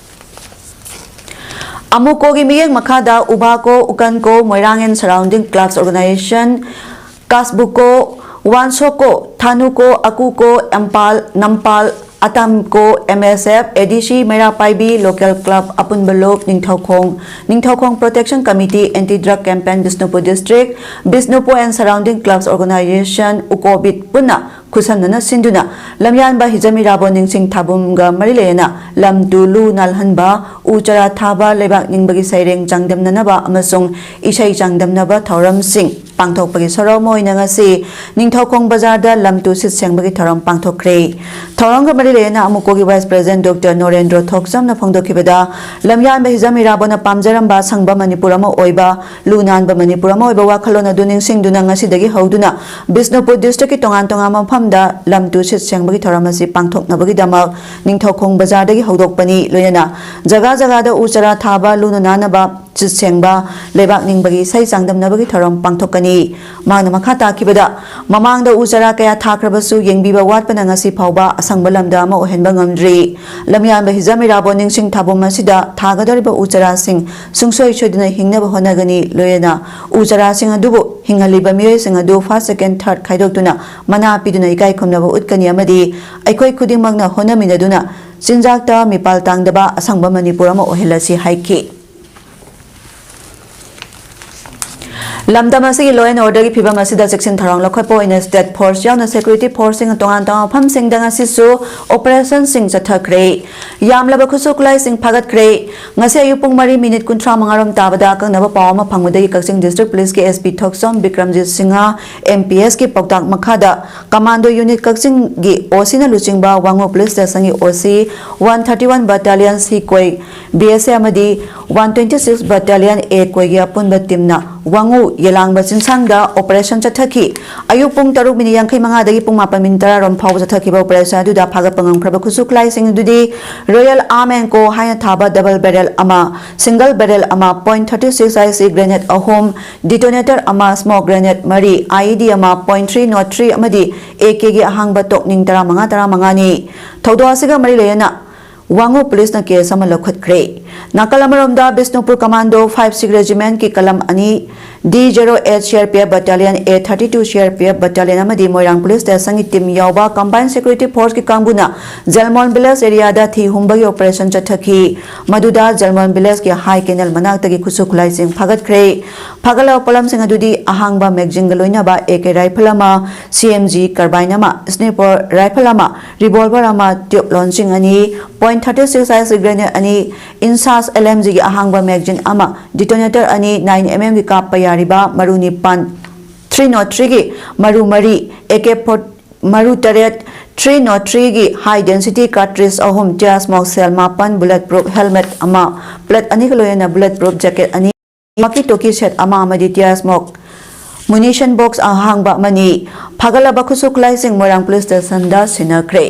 ꯑꯃꯨꯀꯣꯒꯤ ꯃꯤꯠꯌꯦꯡ ꯃꯈꯥꯗ ꯎꯕꯥꯀꯣ, ꯎꯀꯟꯀꯣ, ꯃꯣꯏꯔꯥꯡ and surrounding clubs organization, ꯀꯥꯁꯕꯨꯀꯣ, ꯋꯥꯟꯁꯣꯀꯣ, ꯊꯥꯅꯨꯀꯣ, ꯑꯀꯨꯀꯣ, ꯑꯦꯝꯄꯥꯜ, ꯅꯝꯄꯥꯜ, ꯑꯇꯥꯝꯀꯣ, M S F, A D C, ꯃꯩꯔꯥ ꯄꯥꯏꯕꯤ, local club, ꯑꯄꯨꯟꯕ ꯂꯨꯞ, Ningthoukhong, Ningthoukhong Protection Committee, Anti Drug Campaign, Bishnupur district, Bishnupur and surrounding clubs organization, ꯎꯀꯣꯕꯤꯠ ꯄꯨꯟꯅ ꯈꯨꯠꯁꯝꯅꯅ ꯁꯤꯟꯗꯨꯅ ꯂꯝꯌꯥꯟꯕ ꯍꯤꯖꯝ ꯏꯔꯥꯕꯣꯠ ꯅꯤꯡꯁꯤꯡ ꯊꯥꯕꯨꯝꯒ ꯃꯔꯤ ꯂꯩꯅꯅ ꯂꯝ ꯇꯨ ꯂꯨ ꯅꯥꯜꯍꯟꯕ, ꯎ ꯆꯥꯔꯥ ꯊꯥꯕ, ꯂꯩꯕꯥꯛ ꯅꯤꯡꯕꯒꯤ ꯁꯩꯔꯦꯡ ꯆꯥꯡꯗꯝꯅꯅꯕ ꯑꯃꯁꯨꯡ ꯏꯁꯩ ꯆꯥꯡꯗꯝꯅꯕ ꯊꯧꯔꯝꯁꯤꯡ ꯄꯥꯡꯊꯣꯛꯄꯒꯤ ꯁꯔꯨꯛ ꯑꯃ ꯑꯣꯏꯅ ꯉꯁꯤ ꯅꯤꯡꯊꯧꯈꯣꯡ ꯕꯖꯥꯔꯗ ꯂꯝ ꯇꯨ ꯁꯤꯠ ꯁꯦꯡꯕꯒꯤ ꯊꯧꯔꯝ ꯄꯥꯡꯊꯣꯛꯈ꯭ꯔꯦ꯫ ꯊꯧꯔꯝꯒ ꯃꯔꯤ ꯂꯩꯅꯅ ꯑꯃꯨꯀꯣꯒꯤ Vice President Doctor ꯅꯣꯔꯦꯟꯗ꯭ꯔꯣ ꯊꯣꯛꯆꯝꯅ ꯐꯣꯡꯗꯣꯛꯈꯤꯕꯗ, ꯂꯝꯌꯥꯟꯕ ꯍꯤꯖꯝ ꯏꯔꯥꯕꯣꯠꯅ ꯄꯥꯝꯖꯔꯝꯕ ꯑꯁꯪꯕ ꯃꯅꯤꯄꯨꯔ ꯑꯃ ꯑꯣꯏꯕ, ꯂꯨ ꯅꯥꯟꯕ ꯃꯅꯤꯄꯨꯔ ꯑꯃ ꯑꯣꯏꯕ ꯋꯥꯈꯜꯂꯣꯟ ꯑꯗꯨ ꯅꯤꯡꯁꯤꯡꯗꯨꯅ ꯉꯁꯤꯗꯒꯤ ꯍꯧꯗꯨꯅ ꯕꯤꯁꯅꯨꯄꯨꯔ districtꯀꯤ ꯇꯣꯉꯥꯟ ꯇꯣꯉꯥꯟꯕ ꯃꯐꯝꯗ ꯂꯝ ꯇꯨ ꯁꯤꯠ ꯁꯦꯡꯕꯒꯤ ꯊꯧꯔꯝ ꯑꯁꯤ ꯄꯥꯡꯊꯣꯛꯅꯕꯒꯤꯗꯃꯛ ꯅꯤꯡꯊꯧꯈꯣꯡ ꯕꯖꯥꯔꯗꯒꯤ ꯍꯧꯗꯣꯛꯄꯅꯤ꯫ ꯂꯣꯏꯅꯅ ꯖꯒꯥ ꯖꯒꯥꯗ ꯎ ꯆꯥꯔꯥ ꯊꯥꯕ, ꯂꯨꯅ ꯅꯥꯟꯅꯕ ꯁꯤꯠ ꯁꯦꯡꯕ, ꯂꯩꯕꯥꯛ ꯅꯤꯡꯕꯒꯤ ꯏꯁꯩ ꯆꯥꯡꯗꯝꯅꯕꯒꯤ ꯊꯧꯔꯝ ꯄꯥꯡꯊꯣꯛꯀꯅꯤ꯫ ꯃꯍꯥꯛꯅ ꯃꯈꯥ ꯇꯥꯈꯤꯕꯗ, ꯃꯃꯥꯡꯗ ꯎ ꯆꯥꯔꯥ ꯀꯌꯥ ꯊꯥꯈ꯭ꯔꯕꯁꯨ ꯌꯦꯡꯕꯤꯕ ꯋꯥꯠꯄꯅ ꯉꯁꯤ ꯐꯥꯎꯕ ꯑꯁꯪꯕ ꯂꯝꯗ ꯑꯃ ꯑꯣꯏꯍꯟꯕ ꯉꯝꯗ꯭ꯔꯤ꯫ ꯂꯝꯌꯥꯟꯕ ꯍꯤꯖꯝ ꯏꯔꯥꯕꯣꯠ ꯅꯤꯡꯁꯤꯡ ꯊꯥꯕꯨꯝ ꯑꯁꯤꯗ ꯊꯥꯒꯗꯧꯔꯤꯕ ꯎ ꯆꯥꯔꯥꯁꯤꯡ ꯁꯨꯡꯁꯣꯏ ꯁꯣꯏꯗꯅ ꯍꯤꯡꯅꯕ ꯍꯣꯠꯅꯒꯅꯤ꯫ ꯂꯣꯏꯅꯅ ꯎ ꯆꯥꯔꯥꯁꯤꯡ ꯑꯗꯨꯕꯨ ꯍꯤꯡꯍꯜꯂꯤꯕ ꯃꯤꯑꯣꯏꯁꯤꯡ ꯑꯗꯨ first, second, third ꯈꯥꯏꯗꯣꯛꯇꯨꯅ ꯃꯅꯥ ꯄꯤꯗꯨꯅ ꯏꯀꯥꯏ ꯈꯨꯝꯅꯕ ꯎꯠꯀꯅꯤ ꯑꯃꯗꯤ ꯑꯩꯈꯣꯏ ꯈꯨꯗꯤꯡꯃꯛꯅ ꯍꯣꯠꯅꯃꯤꯟꯅꯗꯨꯅ ꯆꯤꯟꯖꯥꯛꯇ ꯃꯤꯄꯥꯜ ꯇꯥꯡꯗꯕ ꯑꯁꯪꯕ ꯃꯅꯤꯄꯨꯔ ꯑꯃ ꯑꯣꯏꯍꯜꯂꯁꯤ ꯍꯥꯏꯈꯤ꯫ ꯂꯝꯗꯝ ꯑꯁꯤꯒꯤ law and orderꯒꯤ ꯐꯤꯕꯝ ꯑꯁꯤꯗ ꯆꯦꯛꯁꯤꯟ ꯊꯧꯔꯥꯡ ꯂꯧꯈꯠꯄ ꯑꯣꯏꯅ state force ꯌꯥꯎꯅ security forceꯁꯤꯡꯅ ꯇꯣꯉꯥꯟ ꯇꯣꯉꯥꯟꯕ ꯃꯐꯝꯁꯤꯡꯗ ꯉꯁꯤꯁꯨ operationꯁꯤꯡ ꯆꯠꯊꯈ꯭ꯔꯦ꯫ ꯌꯥꯝꯂꯕ ꯈꯨꯠꯁꯨ ꯈꯨꯠꯂꯥꯏꯁꯤꯡ ꯐꯥꯒꯠꯈ꯭ꯔꯦ꯫ ꯉꯁꯤ ꯑꯌꯨꯛ ꯄꯨꯡ ꯃꯔꯤ minute ꯀꯨꯟꯊ꯭ꯔꯥ ꯃꯉꯥ ꯔꯣꯝ ꯇꯥꯕꯗ ꯑꯀꯛꯅꯕ ꯄꯥꯎ ꯑꯃ ꯐꯪꯕꯗꯒꯤ ꯀꯛꯆꯤꯡ district policeꯀꯤ S P ꯊꯣꯛꯆꯣꯝ ꯕꯤꯀ꯭ꯔꯝꯖꯤꯠ ꯁꯤꯡꯍ, M P Sꯀꯤ ꯄꯥꯎꯇꯥꯛ ꯃꯈꯥꯗ commando unit ꯀꯛꯆꯤꯡꯒꯤ OCꯅ ꯂꯨꯆꯤꯡꯕ ꯋꯥꯉꯨ police stationꯒꯤ OC, one thirty one battalion C ꯀꯣꯏ B S A ꯑꯃꯗꯤ one twenty six battalion A ꯀꯣꯏꯒꯤ ꯑꯄꯨꯟꯕ teamꯅ ꯋꯥꯉꯨ ꯌꯦꯂꯥꯡꯕ ꯆꯤꯡꯁꯥꯡꯗ operation ꯆꯠꯊꯈꯤ꯫ ꯑꯌꯨꯛ ꯄꯨꯡ ꯇꯔꯨꯛ minute ꯌꯥꯡꯈꯩ ꯃꯉꯥꯗꯒꯤ ꯄꯨꯡ ꯃꯥꯄꯟ minute ꯇꯔꯥ ꯔꯣꯝ ꯐꯥꯎꯕ ꯆꯠꯊꯈꯤꯕ operation ꯑꯗꯨꯗ ꯐꯥꯒꯠꯄ ꯉꯝꯈ꯭ꯔꯕ ꯈꯨꯠꯁꯨ ꯈꯨꯠꯂꯥꯏꯁꯤꯡ ꯑꯗꯨꯗꯤ Royal Arm and Co ꯍꯥꯏꯅ ꯊꯥꯕ double barrel ꯑꯃ, single barrel ꯑꯃ, point thirty six IC grenade ꯑꯍꯨꯝ, detonator ꯑꯃ, smoke grenade ꯃꯔꯤ, IED ꯑꯃ, point three nought three ꯑꯃꯗꯤ AKꯒꯤ ꯑꯍꯥꯡꯕ ꯇꯣꯛꯅꯤꯡ ꯇꯔꯥꯃꯉꯥ ꯇꯔꯥꯃꯉꯥꯅꯤ꯫ ꯊꯧꯗꯣꯛ ꯑꯁꯤꯒ ꯃꯔꯤ ꯂꯩꯅꯅ ꯋꯥꯉꯨ policeꯅ case ꯑꯃ ꯂꯧꯈꯠꯈ꯭ꯔꯦ꯫ ꯅꯥꯀꯜ ꯑꯃꯔꯣꯝꯗ ꯕꯤꯁꯅꯨꯄꯨꯔ commando five C regimentꯀꯤ ꯀꯂꯝ ꯑꯅꯤ, D zero eight CRPF battalion, A thirty two CRPF battalion ꯑꯃꯗꯤ ꯃꯣꯏꯔꯥꯡ police stationꯒꯤ team ꯌꯥꯎꯕ combined security forceꯀꯤ ꯀꯥꯡꯕꯨꯅ ꯖꯦꯜꯃꯣꯟ village areaꯗ ꯊꯤ ꯍꯨꯝꯕꯒꯤ operation ꯆꯠꯊꯈꯤ꯫ ꯃꯗꯨꯗ ꯖꯦꯜꯃꯣꯟ villageꯀꯤ high canal ꯃꯅꯥꯛꯇꯒꯤ ꯈꯨꯠꯁꯨ ꯈꯨꯠꯂꯥꯏꯁꯤꯡ ꯐꯥꯒꯠꯈ꯭ꯔꯦ꯫ ꯐꯥꯒꯠꯂꯕ ꯄꯣꯠꯂꯝꯁꯤꯡ ꯑꯗꯨꯗꯤ ꯑꯍꯥꯡꯕ magazineꯒ ꯂꯣꯏꯅꯕ AK rifle ꯑꯃ, CMG carbine ꯑꯃ, sniper rifle ꯑꯃ, revolver ꯑꯃ, tube launching ꯑꯅꯤ, point thirty six IC grenade ꯑꯅꯤ, INSAS LMGꯒꯤ ꯑꯍꯥꯡꯕ magazine ꯑꯃ, detonator ꯑꯅꯤ, nine MM ꯒꯤ ꯀꯥꯞꯄ ꯌꯥꯔꯤꯕ ꯃꯔꯨ ꯅꯤꯄꯥꯟ, three not three ꯒꯤ ꯃꯔꯨ ꯃꯔꯤ, A K four ꯃꯔꯨ ꯇꯔꯦꯠ, three not three ꯒꯤ high density cartridge ꯑꯍꯨꯝ, tear smoke shell ꯃꯥꯄꯟ, bullet proof helmet ꯑꯃ, plate ꯑꯅꯤꯒ ꯂꯣꯏꯅꯅ bullet proof jacket ꯑꯅꯤ, walkie talkie set ꯑꯃ ꯑꯃꯗꯤ tear smoke munition box ꯑꯍꯥꯡꯕ ꯑꯃꯅꯤ꯫ ꯐꯥꯒꯠꯂꯕ ꯈꯨꯠꯁꯨ ꯈꯨꯠꯂꯥꯏꯁꯤꯡ ꯃꯣꯏꯔꯥꯡ police station ꯗ ꯁꯤꯟꯅꯈ꯭ꯔꯦ꯫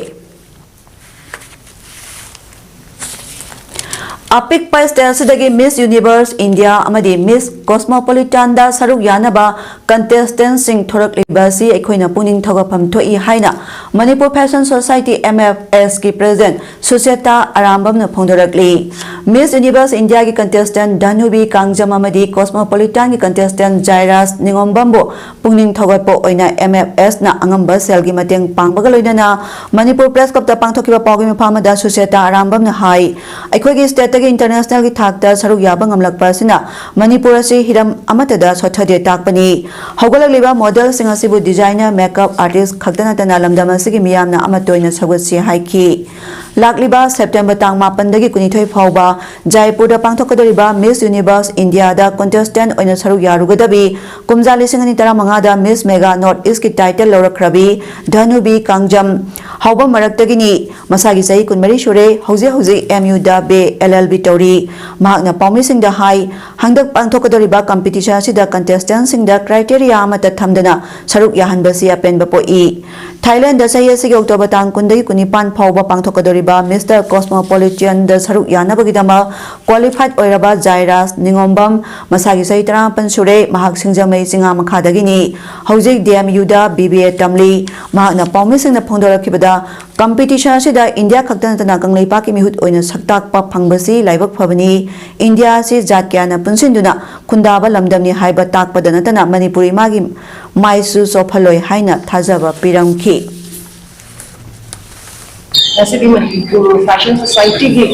ꯑꯄꯤꯛꯄ state ꯑꯁꯤꯗꯒꯤ Miss Universe India ꯑꯃꯗꯤ Miss Cosmopolitan ꯗ ꯁꯔꯨꯛ ꯌꯥꯅꯕ contestant ꯁꯤꯡ ꯊꯣꯔꯛꯂꯤꯕ ꯑꯁꯤ ꯑꯩꯈꯣꯏꯅ ꯄꯨꯛꯅꯤꯡ ꯊꯧꯒꯠꯐꯝ ꯊꯣꯛꯏ ꯍꯥꯏꯅ Manipur Fashion Society, M F S ꯀꯤ president Sucheta ꯑꯔꯥꯝꯕꯝꯅ ꯐꯣꯡꯗꯣꯔꯛꯂꯤ꯫ Miss Universe India ꯒꯤ contestant ꯙꯅꯨꯕꯤ ꯀꯥꯡꯖꯝ ꯑꯃꯗꯤ Cosmopolitan ꯒꯤ contestant ꯖꯥꯏꯔꯥꯖ ꯅꯤꯉꯣꯝꯕꯝꯕꯨ ꯄꯨꯛꯅꯤꯡ ꯊꯧꯒꯠꯄ ꯑꯣꯏꯅ M F S ꯅ ꯑꯉꯝꯕ ꯁꯦꯜꯒꯤ ꯃꯇꯦꯡ ꯄꯥꯡꯕꯒ ꯂꯣꯏꯅꯅ Manipur Press Club ꯇ ꯄꯥꯡꯊꯣꯛꯈꯤꯕ ꯄꯥꯎꯒꯤ ꯃꯤꯐꯝ ꯑꯃꯗ ꯁꯨꯆꯦꯇꯥ ꯑꯔꯥꯝꯕꯝꯅ ꯍꯥꯏ, ꯑꯩꯈꯣꯏꯒꯤ state ꯇꯒꯤ international ꯒꯤ ꯊꯥꯛꯇ ꯁꯔꯨꯛ ꯌꯥꯕ ꯉꯝꯂꯛꯄ ꯑꯁꯤꯅ ꯃꯅꯤꯄꯨꯔ ꯑꯁꯤ ꯍꯤꯔꯝ ꯑꯃꯠꯇꯗ ꯁꯣꯠꯊꯗꯦ ꯇꯥꯛꯄꯅꯤ꯫ ꯍꯧꯒꯠꯂꯛꯂꯤꯕ model ꯁꯤꯡ ꯑꯁꯤꯕꯨ designer, makeup artist ꯈꯛꯇ ꯅꯠꯇꯅ ꯂꯝꯗꯝ ꯑꯁꯤꯒꯤ ꯃꯤꯌꯥꯝꯅ ꯑꯃꯠꯇ ꯑꯣꯏꯅ ꯁꯧꯒꯠꯁꯤ ꯍꯥꯏꯈꯤ꯫ ꯂꯥꯛꯂꯤꯕ September ꯇꯥꯡ ꯃꯥꯄꯟꯗꯒꯤ ꯀꯨꯟꯅꯤꯊꯣꯏ ꯐꯥꯎꯕ ꯖꯥꯏꯄꯨꯔꯗ ꯄꯥꯡꯊꯣꯛꯀꯗꯧꯔꯤꯕ Miss Universe India ꯗ contestant ꯑꯣꯏꯅ ꯁꯔꯨꯛ ꯌꯥꯔꯨꯒꯗꯕꯤ ꯀꯨꯝꯖꯥ ꯂꯤꯁꯤꯡ ꯑꯅꯤ ꯇꯔꯥꯃꯉꯥꯗ Miss Mega North East ꯀꯤ title ꯂꯧꯔꯛꯈ꯭ꯔꯕꯤ ꯙꯅꯨꯕꯤ ꯀꯥꯡꯖꯝ ꯍꯧꯕ ꯃꯔꯛꯇꯒꯤꯅꯤ꯫ ꯃꯁꯥꯒꯤ ꯆꯍꯤ ꯀꯨꯟꯃꯔꯤ ꯁꯨꯔꯦ꯫ ꯍꯧꯖꯤꯛ ꯍꯧꯖꯤꯛ M U the B A L L B ꯇꯧꯔꯤ꯫ ꯃꯍꯥꯛꯅ ꯄꯥꯎꯃꯤꯁꯤꯡꯗ ꯍꯥꯏ, ꯍꯟꯗꯛ ꯄꯥꯡꯊꯣꯛꯀꯗꯧꯔꯤꯕ competition ꯑꯁꯤꯗ contestant ꯁꯤꯡꯗ criteria ꯑꯃꯠꯇ ꯊꯝꯗꯅ ꯁꯔꯨꯛ ꯌꯥꯍꯟꯕꯁꯤ ꯑꯄꯦꯟꯕ ꯄꯣꯛꯏ꯫ ꯊꯥꯏꯂꯦꯟꯗ ꯆꯍꯤ ꯑꯁꯤꯒꯤ October ꯇꯥꯡ ꯀꯨꯟꯗꯒꯤ ꯀꯨꯟꯅꯤꯄꯥꯟ ꯐꯥꯎꯕ ꯄꯥꯡꯊꯣꯛꯀꯗꯧꯔꯤꯕ Mister Cosmopolitan ꯗ ꯁꯔꯨꯛ ꯌꯥꯅꯕꯒꯤꯗꯃꯛ qualified ꯑꯣꯏꯔꯕ ꯖꯥꯏꯔꯥꯖ ꯅꯤꯉꯣꯝꯕꯝ, ꯃꯁꯥꯒꯤ ꯆꯍꯤ ꯇꯔꯥꯃꯥꯄꯟ ꯁꯨꯔꯦ, ꯃꯍꯥꯛ ꯁꯤꯡꯖꯃꯩ ꯆꯤꯉꯥꯃꯈꯥꯗꯒꯤꯅꯤ꯫ ꯍꯧꯖꯤꯛ D M U the B B A ꯇꯝꯂꯤ꯫ ꯃꯍꯥꯛꯅ ꯄꯥꯎꯃꯤꯁꯤꯡꯅ ꯐꯣꯡꯗꯣꯔꯛꯈꯤꯕꯗ, competition ꯑꯁꯤꯗ ꯏꯟꯗꯤꯌꯥ ꯈꯛꯇ ꯅꯠꯇꯅ ꯀꯪꯂꯩꯄꯥꯛꯀꯤ ꯃꯤꯍꯨꯠ ꯑꯣꯏꯅ ꯁꯛꯇꯥꯛꯄ ꯐꯪꯕꯁꯤ ꯂꯥꯏꯕꯛ ꯐꯕꯅꯤ꯫ ꯏꯟꯗꯤꯌꯥ ꯑꯁꯤ ꯖꯥꯠ ꯀꯌꯥꯅ ꯄꯨꯟꯁꯤꯟꯗꯨꯅ ꯈꯨꯟꯗꯥꯕ ꯂꯝꯗꯝꯅꯤ ꯍꯥꯏꯕ ꯇꯥꯛꯄꯗ ꯅꯠꯇꯅ ꯃꯅꯤꯄꯨꯔꯤ ꯃꯥꯒꯤ ꯃꯥꯏꯁꯨ ꯆꯣꯞꯍꯜꯂꯣꯏ ꯍꯥꯏꯅ ꯊꯥꯖꯕ ꯄꯤꯔꯝꯈꯤ꯫ ꯉꯁꯤꯗꯤ ꯃꯅꯤꯄꯨꯔ ꯐꯦꯁꯟ ꯁꯣꯁꯥꯏꯇꯤꯒꯤ,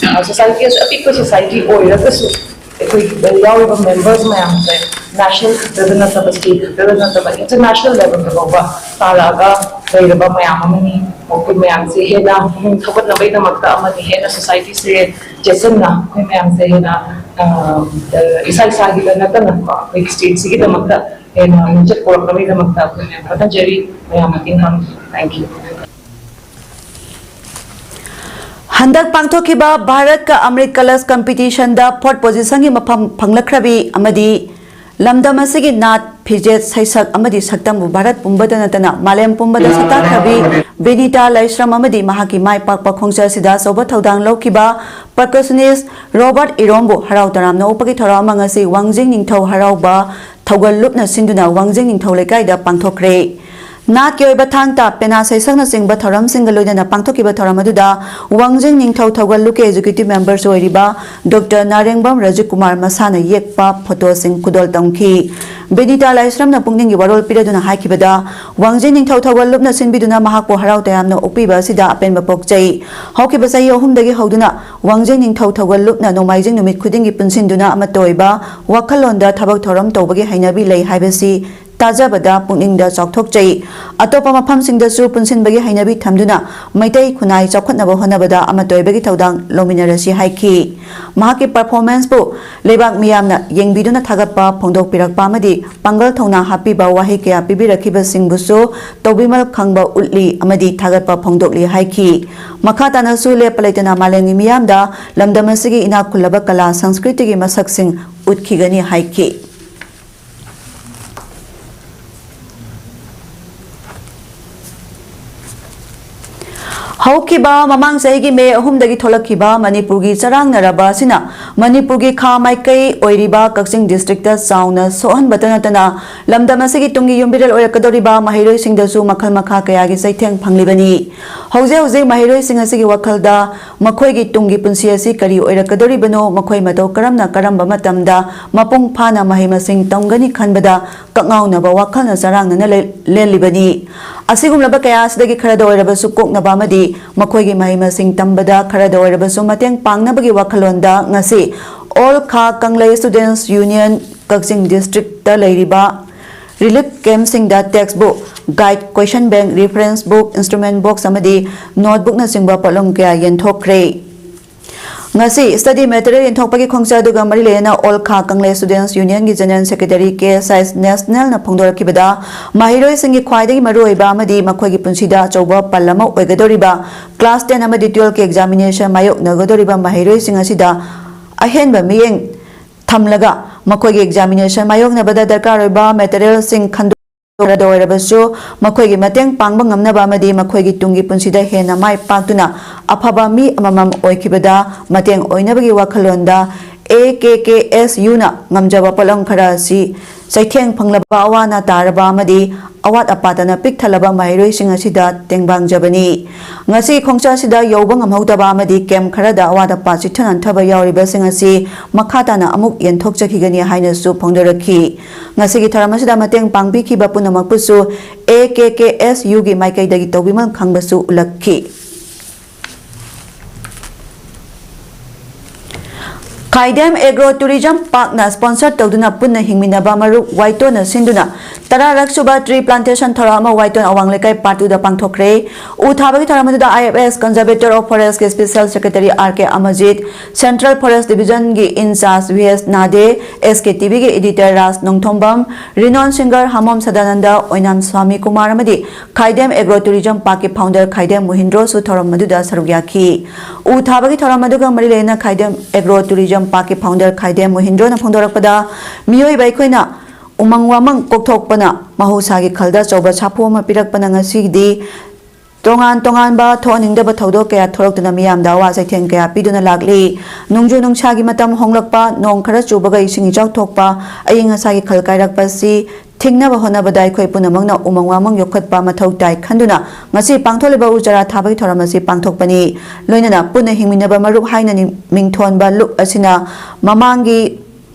ꯑ, ꯁꯣꯁꯥꯏꯇꯤ ꯑꯁꯤ ꯑꯄꯤꯛꯄ ꯁꯣꯁꯥꯏꯇꯤ ꯑꯣꯏꯔꯒꯁꯨ ꯑꯩꯈꯣꯏꯒꯤꯗ ꯌꯥꯎꯔꯤꯕ ꯃꯦꯝꯕꯔꯁ ꯃꯌꯥꯝꯁꯦ ꯅꯦꯁꯅꯦꯜ ꯈꯛꯇꯗ ꯅꯠꯇꯕ, ꯁ꯭ꯇꯦꯠ ꯈꯛꯇꯗ ꯅꯠꯇꯕ, ꯏꯟꯇꯔꯅꯦꯁꯅꯦꯜ ꯂꯦꯚꯦꯜꯗ ꯐꯥꯎꯕ ꯇꯥꯔꯛꯑꯒ ꯂꯩꯔꯕ ꯃꯌꯥꯝ ꯑꯃꯅꯤ꯫ ꯃꯈꯣꯏ ꯃꯌꯥꯝꯁꯦ ꯍꯦꯟꯅ ꯄꯨꯛꯅꯤꯡ ꯊꯧꯒꯠꯅꯕꯒꯤꯗꯃꯛꯇ ꯑꯃꯗꯤ ꯍꯦꯟꯅ ꯁꯣꯁꯥꯏꯇꯤꯁꯦ ꯆꯦꯠꯁꯤꯟꯅ ꯑꯩꯈꯣꯏ ꯃꯌꯥꯝꯁꯦ ꯍꯦꯟꯅ, ꯑ, ꯑ, ꯏꯁꯥ ꯏꯁꯥꯒꯤꯗ ꯅꯠꯇꯅꯀꯣ ꯑꯩꯈꯣꯏꯒꯤ ꯁ꯭ꯇꯦꯠꯁꯤꯒꯤꯗꯃꯛꯇ ꯍꯦꯟꯅ ꯃꯤꯡꯆꯠ ꯄꯨꯔꯛꯅꯕꯒꯤꯗꯃꯛꯇ ꯑꯩꯈꯣꯏ ꯃꯌꯥꯝ ꯍꯣꯠꯅꯖꯔꯤ꯫ ꯃꯌꯥꯝ ꯃꯇꯦꯡ ꯄꯥꯡꯕꯤꯌꯨ꯫ Thank you꯫ ꯍꯟꯗꯛ ꯄꯥꯡꯊꯣꯛꯈꯤꯕ ꯚꯥꯔꯠꯀ ꯑꯃ꯭ꯔꯤꯠ ꯀꯂꯁ ꯀꯝꯄꯤꯇꯤꯁꯟꯗ ꯐꯣꯔꯠ ꯄꯣꯖꯤꯁꯟꯒꯤ ꯃꯐꯝ ꯐꯪꯂꯛꯈ꯭ꯔꯕꯤ ꯑꯃꯗꯤ ꯂꯝꯗꯝ ꯑꯁꯤꯒꯤ ꯅꯥꯠ, ꯐꯤꯖꯦꯠ, ꯁꯩꯁꯛ ꯑꯃꯗꯤ ꯁꯛꯇꯝꯕꯨ ꯚꯥꯔꯠ ꯄꯨꯝꯕꯗ ꯅꯠꯇꯅ ꯃꯥꯂꯦꯝ ꯄꯨꯝꯕꯗ ꯁꯛꯇꯥꯛꯈ꯭ꯔꯕꯤ ꯕꯤꯅꯤꯇꯥ ꯂꯥꯏꯁ꯭ꯔꯝ ꯑꯃꯗꯤ ꯃꯍꯥꯛꯀꯤ ꯃꯥꯏ ꯄꯥꯛꯄ ꯈꯣꯡꯆꯠ ꯑꯁꯤꯗ ꯑꯆꯧꯕ ꯊꯧꯗꯥꯡ ꯂꯧꯈꯤꯕ ꯄꯔꯀꯁꯅꯤꯁ ꯔꯣꯕꯥꯔꯠ ꯏꯔꯣꯝꯕꯨ ꯍꯔꯥꯎ ꯇꯔꯥꯝꯅ ꯑꯣꯛꯄꯒꯤ ꯊꯧꯔꯝ ꯑꯃ ꯉꯁꯤ ꯋꯥꯡꯖꯤꯡ ꯅꯤꯡꯊꯧ ꯍꯔꯥꯎꯕ ꯊꯧꯒꯜ ꯂꯨꯞꯅ ꯁꯤꯟꯗꯨꯅ ꯋꯥꯡꯖꯤꯡ ꯅꯤꯡꯊꯧ ꯂꯩꯀꯥꯏꯗ ꯄꯥꯡꯊꯣꯛꯈ꯭ꯔꯦ꯫ ꯅꯥꯠꯀꯤ ꯑꯣꯏꯕ ꯊꯥꯡ ꯇꯥ, ꯄꯦꯅꯥ ꯁꯩꯁꯛꯅꯆꯤꯡꯕ ꯊꯧꯔꯝꯁꯤꯡꯒ ꯂꯣꯏꯅꯅ ꯄꯥꯡꯊꯣꯛꯈꯤꯕ ꯊꯧꯔꯝ ꯑꯗꯨꯗ ꯋꯥꯡꯖꯤꯡ ꯅꯤꯡꯊꯧ ꯊꯧꯒꯜ ꯂꯨꯞꯀꯤ ꯑꯦꯛꯖꯤꯀ꯭ꯌꯨꯇꯤꯚ ꯃꯦꯝꯕꯔꯁꯨ ꯑꯣꯏꯔꯤꯕ ꯗꯣꯛꯇꯔ ꯅꯥꯔꯦꯡꯕꯝ ꯔꯖꯤꯀꯨꯃꯥꯔ ꯃꯁꯥꯅ ꯌꯦꯛꯄ ꯐꯣꯇꯣꯁꯤꯡ ꯈꯨꯗꯣꯜ ꯇꯝꯈꯤ꯫ ꯕꯤꯅꯤꯇꯥ ꯂꯥꯏꯁ꯭ꯔꯝꯅ ꯄꯨꯛꯅꯤꯡꯒꯤ ꯋꯥꯔꯣꯜ ꯄꯤꯔꯗꯨꯅ ꯍꯥꯏꯈꯤꯕꯗ, ꯋꯥꯡꯖꯤꯡ ꯅꯤꯡꯊꯧ ꯊꯧꯒꯜ ꯂꯨꯞꯅ ꯁꯤꯟꯕꯤꯗꯨꯅ ꯃꯍꯥꯛꯄꯨ ꯍꯔꯥꯎ ꯇꯌꯥꯝꯅ ꯑꯣꯛꯄꯤꯕ ꯑꯁꯤꯗ ꯑꯄꯦꯟꯕ ꯄꯣꯛꯆꯩ꯫ ꯍꯧꯈꯤꯕ ꯆꯍꯤ ꯑꯍꯨꯝꯗꯒꯤ ꯍꯧꯗꯨꯅ ꯋꯥꯡꯖꯤꯡ ꯅꯤꯡꯊꯧ ꯊꯧꯒꯜ ꯂꯨꯞꯅ ꯅꯣꯡꯃꯥꯏꯖꯤꯡ ꯅꯨꯃꯤꯠ ꯈꯨꯗꯤꯡꯒꯤ ꯄꯨꯟꯁꯤꯟꯗꯨꯅ ꯑꯃꯠꯇ ꯑꯣꯏꯕ ꯋꯥꯈꯜꯂꯣꯟꯗ ꯊꯕꯛ ꯊꯧꯔꯝ ꯇꯧꯕꯒꯤ ꯍꯩꯅꯕꯤ ꯂꯩ ꯍꯥꯏꯕꯁꯤ ꯇꯥꯖꯕꯗ ꯄꯨꯛꯅꯤꯡꯗ ꯆꯥꯎꯊꯣꯛꯆꯩ꯫ ꯑꯇꯣꯞꯄ ꯃꯐꯝꯁꯤꯡꯗꯁꯨ ꯄꯨꯟꯁꯤꯟꯕꯒꯤ ꯍꯩꯅꯕꯤ ꯊꯝꯗꯨꯅ ꯃꯩꯇꯩ ꯈꯨꯟꯅꯥꯏ ꯆꯥꯎꯈꯠꯅꯕ ꯍꯣꯠꯅꯕꯗ ꯑꯃꯠꯇ ꯑꯣꯏꯕꯒꯤ ꯊꯧꯗꯥꯡ ꯂꯧꯃꯤꯟꯅꯔꯁꯤ ꯍꯥꯏꯈꯤ꯫ ꯃꯍꯥꯛꯀꯤ ꯄꯔꯐꯣꯔꯃꯦꯟꯁꯄꯨ ꯂꯩꯕꯥꯛ ꯃꯤꯌꯥꯝꯅ ꯌꯦꯡꯕꯤꯗꯨꯅ ꯊꯥꯒꯠꯄ ꯐꯣꯡꯗꯣꯛꯄꯤꯔꯛꯄ ꯑꯃꯗꯤ ꯄꯥꯡꯒꯜ ꯊꯧꯅꯥ ꯍꯥꯞꯄꯤꯕ ꯋꯥꯍꯩ ꯀꯌꯥ ꯄꯤꯕꯤꯔꯛꯈꯤꯕꯁꯤꯡꯕꯨꯁꯨ ꯇꯧꯕꯤꯃꯜ ꯈꯪꯕ ꯎꯠꯂꯤ ꯑꯃꯗꯤ ꯊꯥꯒꯠꯄ ꯐꯣꯡꯗꯣꯛꯂꯤ ꯍꯥꯏꯈꯤ꯫ ꯃꯈꯥ ꯇꯥꯅꯁꯨ ꯂꯦꯞꯄ ꯂꯩꯇꯅ ꯃꯥꯂꯦꯝꯒꯤ ꯃꯤꯌꯥꯝꯗ ꯂꯝꯗꯝ ꯑꯁꯤꯒꯤ ꯏꯅꯥꯛ ꯈꯨꯜꯂꯕ ꯀꯂꯥ ꯁꯪꯁꯀ꯭ꯔꯤꯇꯤꯒꯤ ꯃꯁꯛꯁꯤꯡ ꯎꯠꯈꯤꯒꯅꯤ ꯍꯥꯏꯈꯤ꯫ ꯍꯧꯈꯤꯕ ꯃꯃꯥꯡ ꯆꯍꯤꯒꯤ ꯃꯦ ꯑꯍꯨꯝꯗꯒꯤ ꯊꯣꯛꯂꯛꯈꯤꯕ ꯃꯅꯤꯄꯨꯔꯒꯤ ꯆꯔꯥꯡꯅꯔꯕ ꯑꯁꯤꯅ ꯃꯅꯤꯄꯨꯔꯒꯤ ꯈꯥ ꯃꯥꯏꯀꯩ ꯑꯣꯏꯔꯤꯕ ꯀꯛꯆꯤꯡ ꯗꯤꯁꯇ꯭ꯔꯤꯛꯇ ꯆꯥꯎꯅ ꯁꯣꯛꯍꯟꯕꯇ ꯅꯠꯇꯅ ꯂꯝꯗꯝ ꯑꯁꯤꯒꯤ ꯇꯨꯡꯒꯤ ꯌꯨꯝꯕꯤꯔꯦꯜ ꯑꯣꯏꯔꯛꯀꯗꯧꯔꯤꯕ ꯃꯍꯩꯔꯣꯏꯁꯤꯡꯗꯁꯨ ꯃꯈꯜ ꯃꯈꯥ ꯀꯌꯥꯒꯤ ꯆꯩꯊꯦꯡ ꯐꯪꯂꯤꯕꯅꯤ꯫ ꯍꯧꯖꯤꯛ ꯍꯧꯖꯤꯛ ꯃꯍꯩꯔꯣꯏꯁꯤꯡ ꯑꯁꯤꯒꯤ ꯋꯥꯈꯜꯗ ꯃꯈꯣꯏꯒꯤ ꯇꯨꯡꯒꯤ ꯄꯨꯟꯁꯤ ꯑꯁꯤ ꯀꯔꯤ ꯑꯣꯏꯔꯛꯀꯗꯧꯔꯤꯕꯅꯣ, ꯃꯈꯣꯏ ꯃꯇꯧ ꯀꯔꯝꯅ ꯀꯔꯝꯕ ꯃꯇꯝꯗ ꯃꯄꯨꯡ ꯐꯥꯅ ꯃꯍꯩ ꯃꯁꯤꯡ ꯇꯝꯒꯅꯤ ꯈꯟꯕꯗ ꯀꯛꯉꯥꯎꯅꯕ ꯋꯥꯈꯜꯅ ꯆꯔꯥꯡꯅꯅ ꯂꯦ-, ꯂꯦꯜꯂꯤꯕꯅꯤ꯫ ꯑꯁꯤꯒꯨꯝꯂꯕ ꯀꯌꯥ ꯑꯁꯤꯗꯒꯤ ꯈꯔꯗ ꯑꯣꯏꯔꯕꯁꯨ ꯀꯣꯛꯅꯕ ꯑꯃꯗꯤ ꯃꯈꯣꯏꯒꯤ ꯃꯍꯩ ꯃꯁꯤꯡ ꯇꯝꯕꯗ ꯈꯔꯗ ꯑꯣꯏꯔꯕꯁꯨ ꯃꯇꯦꯡ ꯄꯥꯡꯅꯕꯒꯤ ꯋꯥꯈꯜꯂꯣꯟꯗ ꯉꯁꯤ All Kha Kanglei Students Union Kakching district ꯂꯩꯔꯤꯕ ꯔꯤꯂꯤꯐ ꯀꯦꯝꯞꯁꯤꯡꯗ textbook, guide, question bank, reference book, instrument box ꯑꯃꯗꯤ ꯅꯣꯠꯕꯨꯛꯅꯆꯤꯡꯕ ꯄꯣꯠꯂꯝ ꯀꯌꯥ ꯌꯦꯟꯊꯣꯛꯈ꯭ꯔꯦ꯫ ꯉꯁꯤ study material ꯌꯦꯟꯊꯣꯛꯄꯒꯤ ꯈꯣꯡꯆꯠ ꯑꯗꯨꯒ ꯃꯔꯤ ꯂꯩꯅꯅ ꯑꯣꯜ ꯈꯥ ꯀꯪꯂꯩ Students Union ꯒꯤ General Secretary ꯀꯦ ꯑꯦꯁ ꯑꯥꯏ ꯅꯦꯁꯅꯦꯜꯅ ꯐꯣꯡꯗꯣꯔꯛꯈꯤꯕꯗ, ꯃꯍꯩꯔꯣꯏꯁꯤꯡꯒꯤ ꯈ꯭ꯋꯥꯏꯗꯒꯤ ꯃꯔꯨꯑꯣꯏꯕ ꯑꯃꯗꯤ ꯃꯈꯣꯏꯒꯤ ꯄꯨꯟꯁꯤꯗ ꯑꯆꯧꯕ ꯄꯜ ꯑꯃ ꯑꯣꯏꯒꯗꯧꯔꯤꯕ class ten ꯑꯃꯗꯤ twelve ꯀꯤ examination ꯃꯥꯌꯣꯛꯅꯒꯗꯧꯔꯤꯕ ꯃꯍꯩꯔꯣꯏꯁꯤꯡ ꯑꯁꯤꯗ ꯑꯍꯦꯟꯕ ꯃꯤꯠꯌꯦꯡ ꯊꯝꯂꯒ, ꯃꯈꯣꯏꯒꯤ examination ꯃꯥꯌꯣꯛꯅꯕꯗ ꯗꯔꯀꯥꯔ ꯑꯣꯏꯕ material ꯁꯤꯡ ꯈꯟꯗꯣꯛ ꯈꯔꯗ ꯑꯣꯏꯔꯕꯁꯨ ꯃꯈꯣꯏꯒꯤ ꯃꯇꯦꯡ ꯄꯥꯡꯕ ꯉꯝꯅꯕ ꯑꯃꯗꯤ ꯃꯈꯣꯏꯒꯤ ꯇꯨꯡꯒꯤ ꯄꯨꯟꯁꯤꯗ ꯍꯦꯟꯅ ꯃꯥꯏ ꯄꯥꯛꯇꯨꯅ ꯑꯐꯕ ꯃꯤ ꯑꯃꯃꯝ ꯑꯣꯏꯈꯤꯕꯗ ꯃꯇꯦꯡ ꯑꯣꯏꯅꯕꯒꯤ ꯋꯥꯈꯜꯂꯣꯟꯗ A K K S U ꯅ ꯉꯝꯖꯕ ꯄꯣꯠꯂꯝ ꯈꯔ ꯑꯁꯤ ꯆꯩꯊꯦꯡ ꯐꯪꯂꯕ, ꯑꯋꯥ ꯑꯅꯥ ꯇꯥꯔꯕ ꯑꯃꯗꯤ ꯑꯋꯥꯠ ꯑꯄꯥꯗꯅ ꯄꯤꯛ ꯊꯜꯂꯕ ꯃꯍꯩꯔꯣꯏꯁꯤꯡ ꯑꯁꯤꯗ ꯇꯦꯡꯕꯥꯡꯖꯕꯅꯤ꯫ ꯉꯁꯤꯒꯤ ꯈꯣꯡꯆꯠ ꯑꯁꯤꯗ ꯌꯧꯕ ꯉꯝꯍꯧꯗꯕ ꯑꯃꯗꯤ camp ꯈꯔꯗ ꯑꯋꯥꯠ ꯑꯄꯥ ꯆꯤꯠꯊ ꯅꯥꯟꯊꯕ ꯌꯥꯎꯔꯤꯕꯁꯤꯡ ꯑꯁꯤ ꯃꯈꯥ ꯇꯥꯅ ꯑꯃꯨꯛ ꯌꯦꯟꯊꯣꯛꯆꯈꯤꯒꯅꯤ ꯍꯥꯏꯅꯁꯨ ꯐꯣꯡꯗꯣꯔꯛꯈꯤ꯫ ꯉꯁꯤꯒꯤ ꯊꯧꯔꯝ ꯑꯁꯤꯗ ꯃꯇꯦꯡ ꯄꯥꯡꯕꯤꯈꯤꯕ ꯄꯨꯝꯅꯃꯛꯄꯨꯁꯨ A K K S U ꯒꯤ ꯃꯥꯏꯀꯩꯗꯒꯤ ꯇꯧꯕꯤꯃꯜ ꯈꯪꯕꯁꯨ ꯎꯠꯂꯛꯈꯤ꯫ ꯈꯥꯏꯗꯦꯝ Agro Tourism Park ꯅ sponsor ꯇꯧꯗꯨꯅ ꯄꯨꯟꯅ ꯍꯤꯡꯃꯤꯟꯅꯕ ꯃꯔꯨꯞ ꯋꯥꯏꯇꯣꯟꯅ ꯁꯤꯟꯗꯨꯅ ꯇꯔꯥꯔꯛ ꯁꯨꯕ tree plantation ꯊꯧꯔꯝ ꯑꯃ ꯋꯥꯏꯇꯣꯟ ꯑꯋꯥꯡ ꯂꯩꯀꯥꯏ part two ꯗ ꯄꯥꯡꯊꯣꯛꯈ꯭ꯔꯦ꯫ ꯎ ꯊꯥꯕꯒꯤ ꯊꯧꯔꯝ ꯑꯗꯨꯗ I F S Conservator of Forest ꯀꯤ Special Secretary R K Amarjeet, Central Forest Division ꯒꯤ in-charge V S ꯅꯥꯗꯦ, S K T V ꯒꯤ editor ꯔꯥꯖ ꯅꯣꯡꯊꯣꯝꯕꯝ, renowned singer ꯍꯥꯃꯣꯝ ꯁꯗꯥꯅꯟꯗ, ꯑꯣꯏꯅꯥꯝ ꯁ꯭ꯋꯥꯃꯤ ꯀꯨꯃꯥꯔ ꯑꯃꯗꯤ ꯈꯥꯏꯗꯦꯝ Agro Tourism Park ꯀꯤ founder ꯈꯥꯏꯗꯦꯝ ꯃꯣꯍꯤꯟꯗ꯭ꯔꯣꯁꯨ ꯊꯧꯔꯝ ꯑꯗꯨꯗ ꯁꯔꯨꯛ ꯌꯥꯈꯤ꯫ ꯎ ꯊꯥꯕꯒꯤ ꯊꯧꯔꯝ ꯑꯗꯨꯒ ꯃꯔꯤ ꯂꯩꯅꯅ ꯈꯥꯏꯗꯦꯝ Agro Tourism Park ꯀꯤ founder ꯈꯥꯏꯗꯦꯝ ꯃꯣꯍꯤꯟꯗ꯭ꯔꯣꯅ ꯐꯣꯡꯗꯣꯔꯛꯄꯗ, ꯃꯤꯑꯣꯏꯕ ꯑꯩꯈꯣꯏꯅ ꯎꯃꯪ ꯋꯥꯃꯪ ꯀꯣꯛꯊꯣꯛꯄꯅ ꯃꯍꯧꯁꯥꯒꯤ ꯈꯜꯗ ꯑꯆꯧꯕ ꯁꯥꯐꯨ ꯑꯃ ꯄꯤꯔꯛꯄꯅ ꯉꯁꯤꯗꯤ ꯇꯣꯉꯥꯟ ꯇꯣꯉꯥꯟꯕ ꯊꯣꯛꯍꯟꯅꯤꯡꯗꯕ ꯊꯧꯗꯣꯛ ꯀꯌꯥ ꯊꯣꯛꯂꯛꯇꯨꯅ ꯃꯤꯌꯥꯝꯗ ꯑꯋꯥ ꯆꯩꯊꯦꯡ ꯀꯌꯥ ꯄꯤꯗꯨꯅ ꯂꯥꯛꯂꯤ꯫ ꯅꯣꯡꯖꯨ ꯅꯨꯡꯁꯥꯒꯤ ꯃꯇꯝ ꯍꯣꯡꯂꯛꯄ, ꯅꯣꯡ ꯈꯔ ꯆꯨꯕꯒ ꯏꯁꯤꯡ ꯏꯆꯥꯎ ꯊꯣꯛꯄ, ꯑꯏꯪ ꯑꯁꯥꯒꯤ ꯈꯜ ꯀꯥꯏꯔꯛꯄ ꯑꯁꯤ ꯊꯤꯡꯅꯕ ꯍꯣꯠꯅꯕꯗ ꯑꯩꯈꯣꯏ ꯄꯨꯝꯅꯃꯛꯅ ꯎꯃꯪ ꯋꯥꯃꯪ ꯌꯣꯛꯈꯠꯄ ꯃꯊꯧ ꯇꯥꯏ ꯈꯟꯗꯨꯅ ꯉꯁꯤ ꯄꯥꯡꯊꯣꯛꯂꯤꯕ ꯎ ꯆꯥꯔꯥ ꯊꯥꯕꯒꯤ ꯊꯧꯔꯝ ꯑꯁꯤ ꯄꯥꯡꯊꯣꯛꯄꯅꯤ꯫ ꯂꯣꯏꯅꯅ ꯄꯨꯟꯅ ꯍꯤꯡꯃꯤꯟꯅꯕ ꯃꯔꯨꯞ ꯍꯥꯏꯅ ꯅꯤꯡ-, ꯃꯤꯡꯊꯣꯟꯕ ꯂꯨꯞ ꯑꯁꯤꯅ ꯃꯃꯥꯡꯒꯤ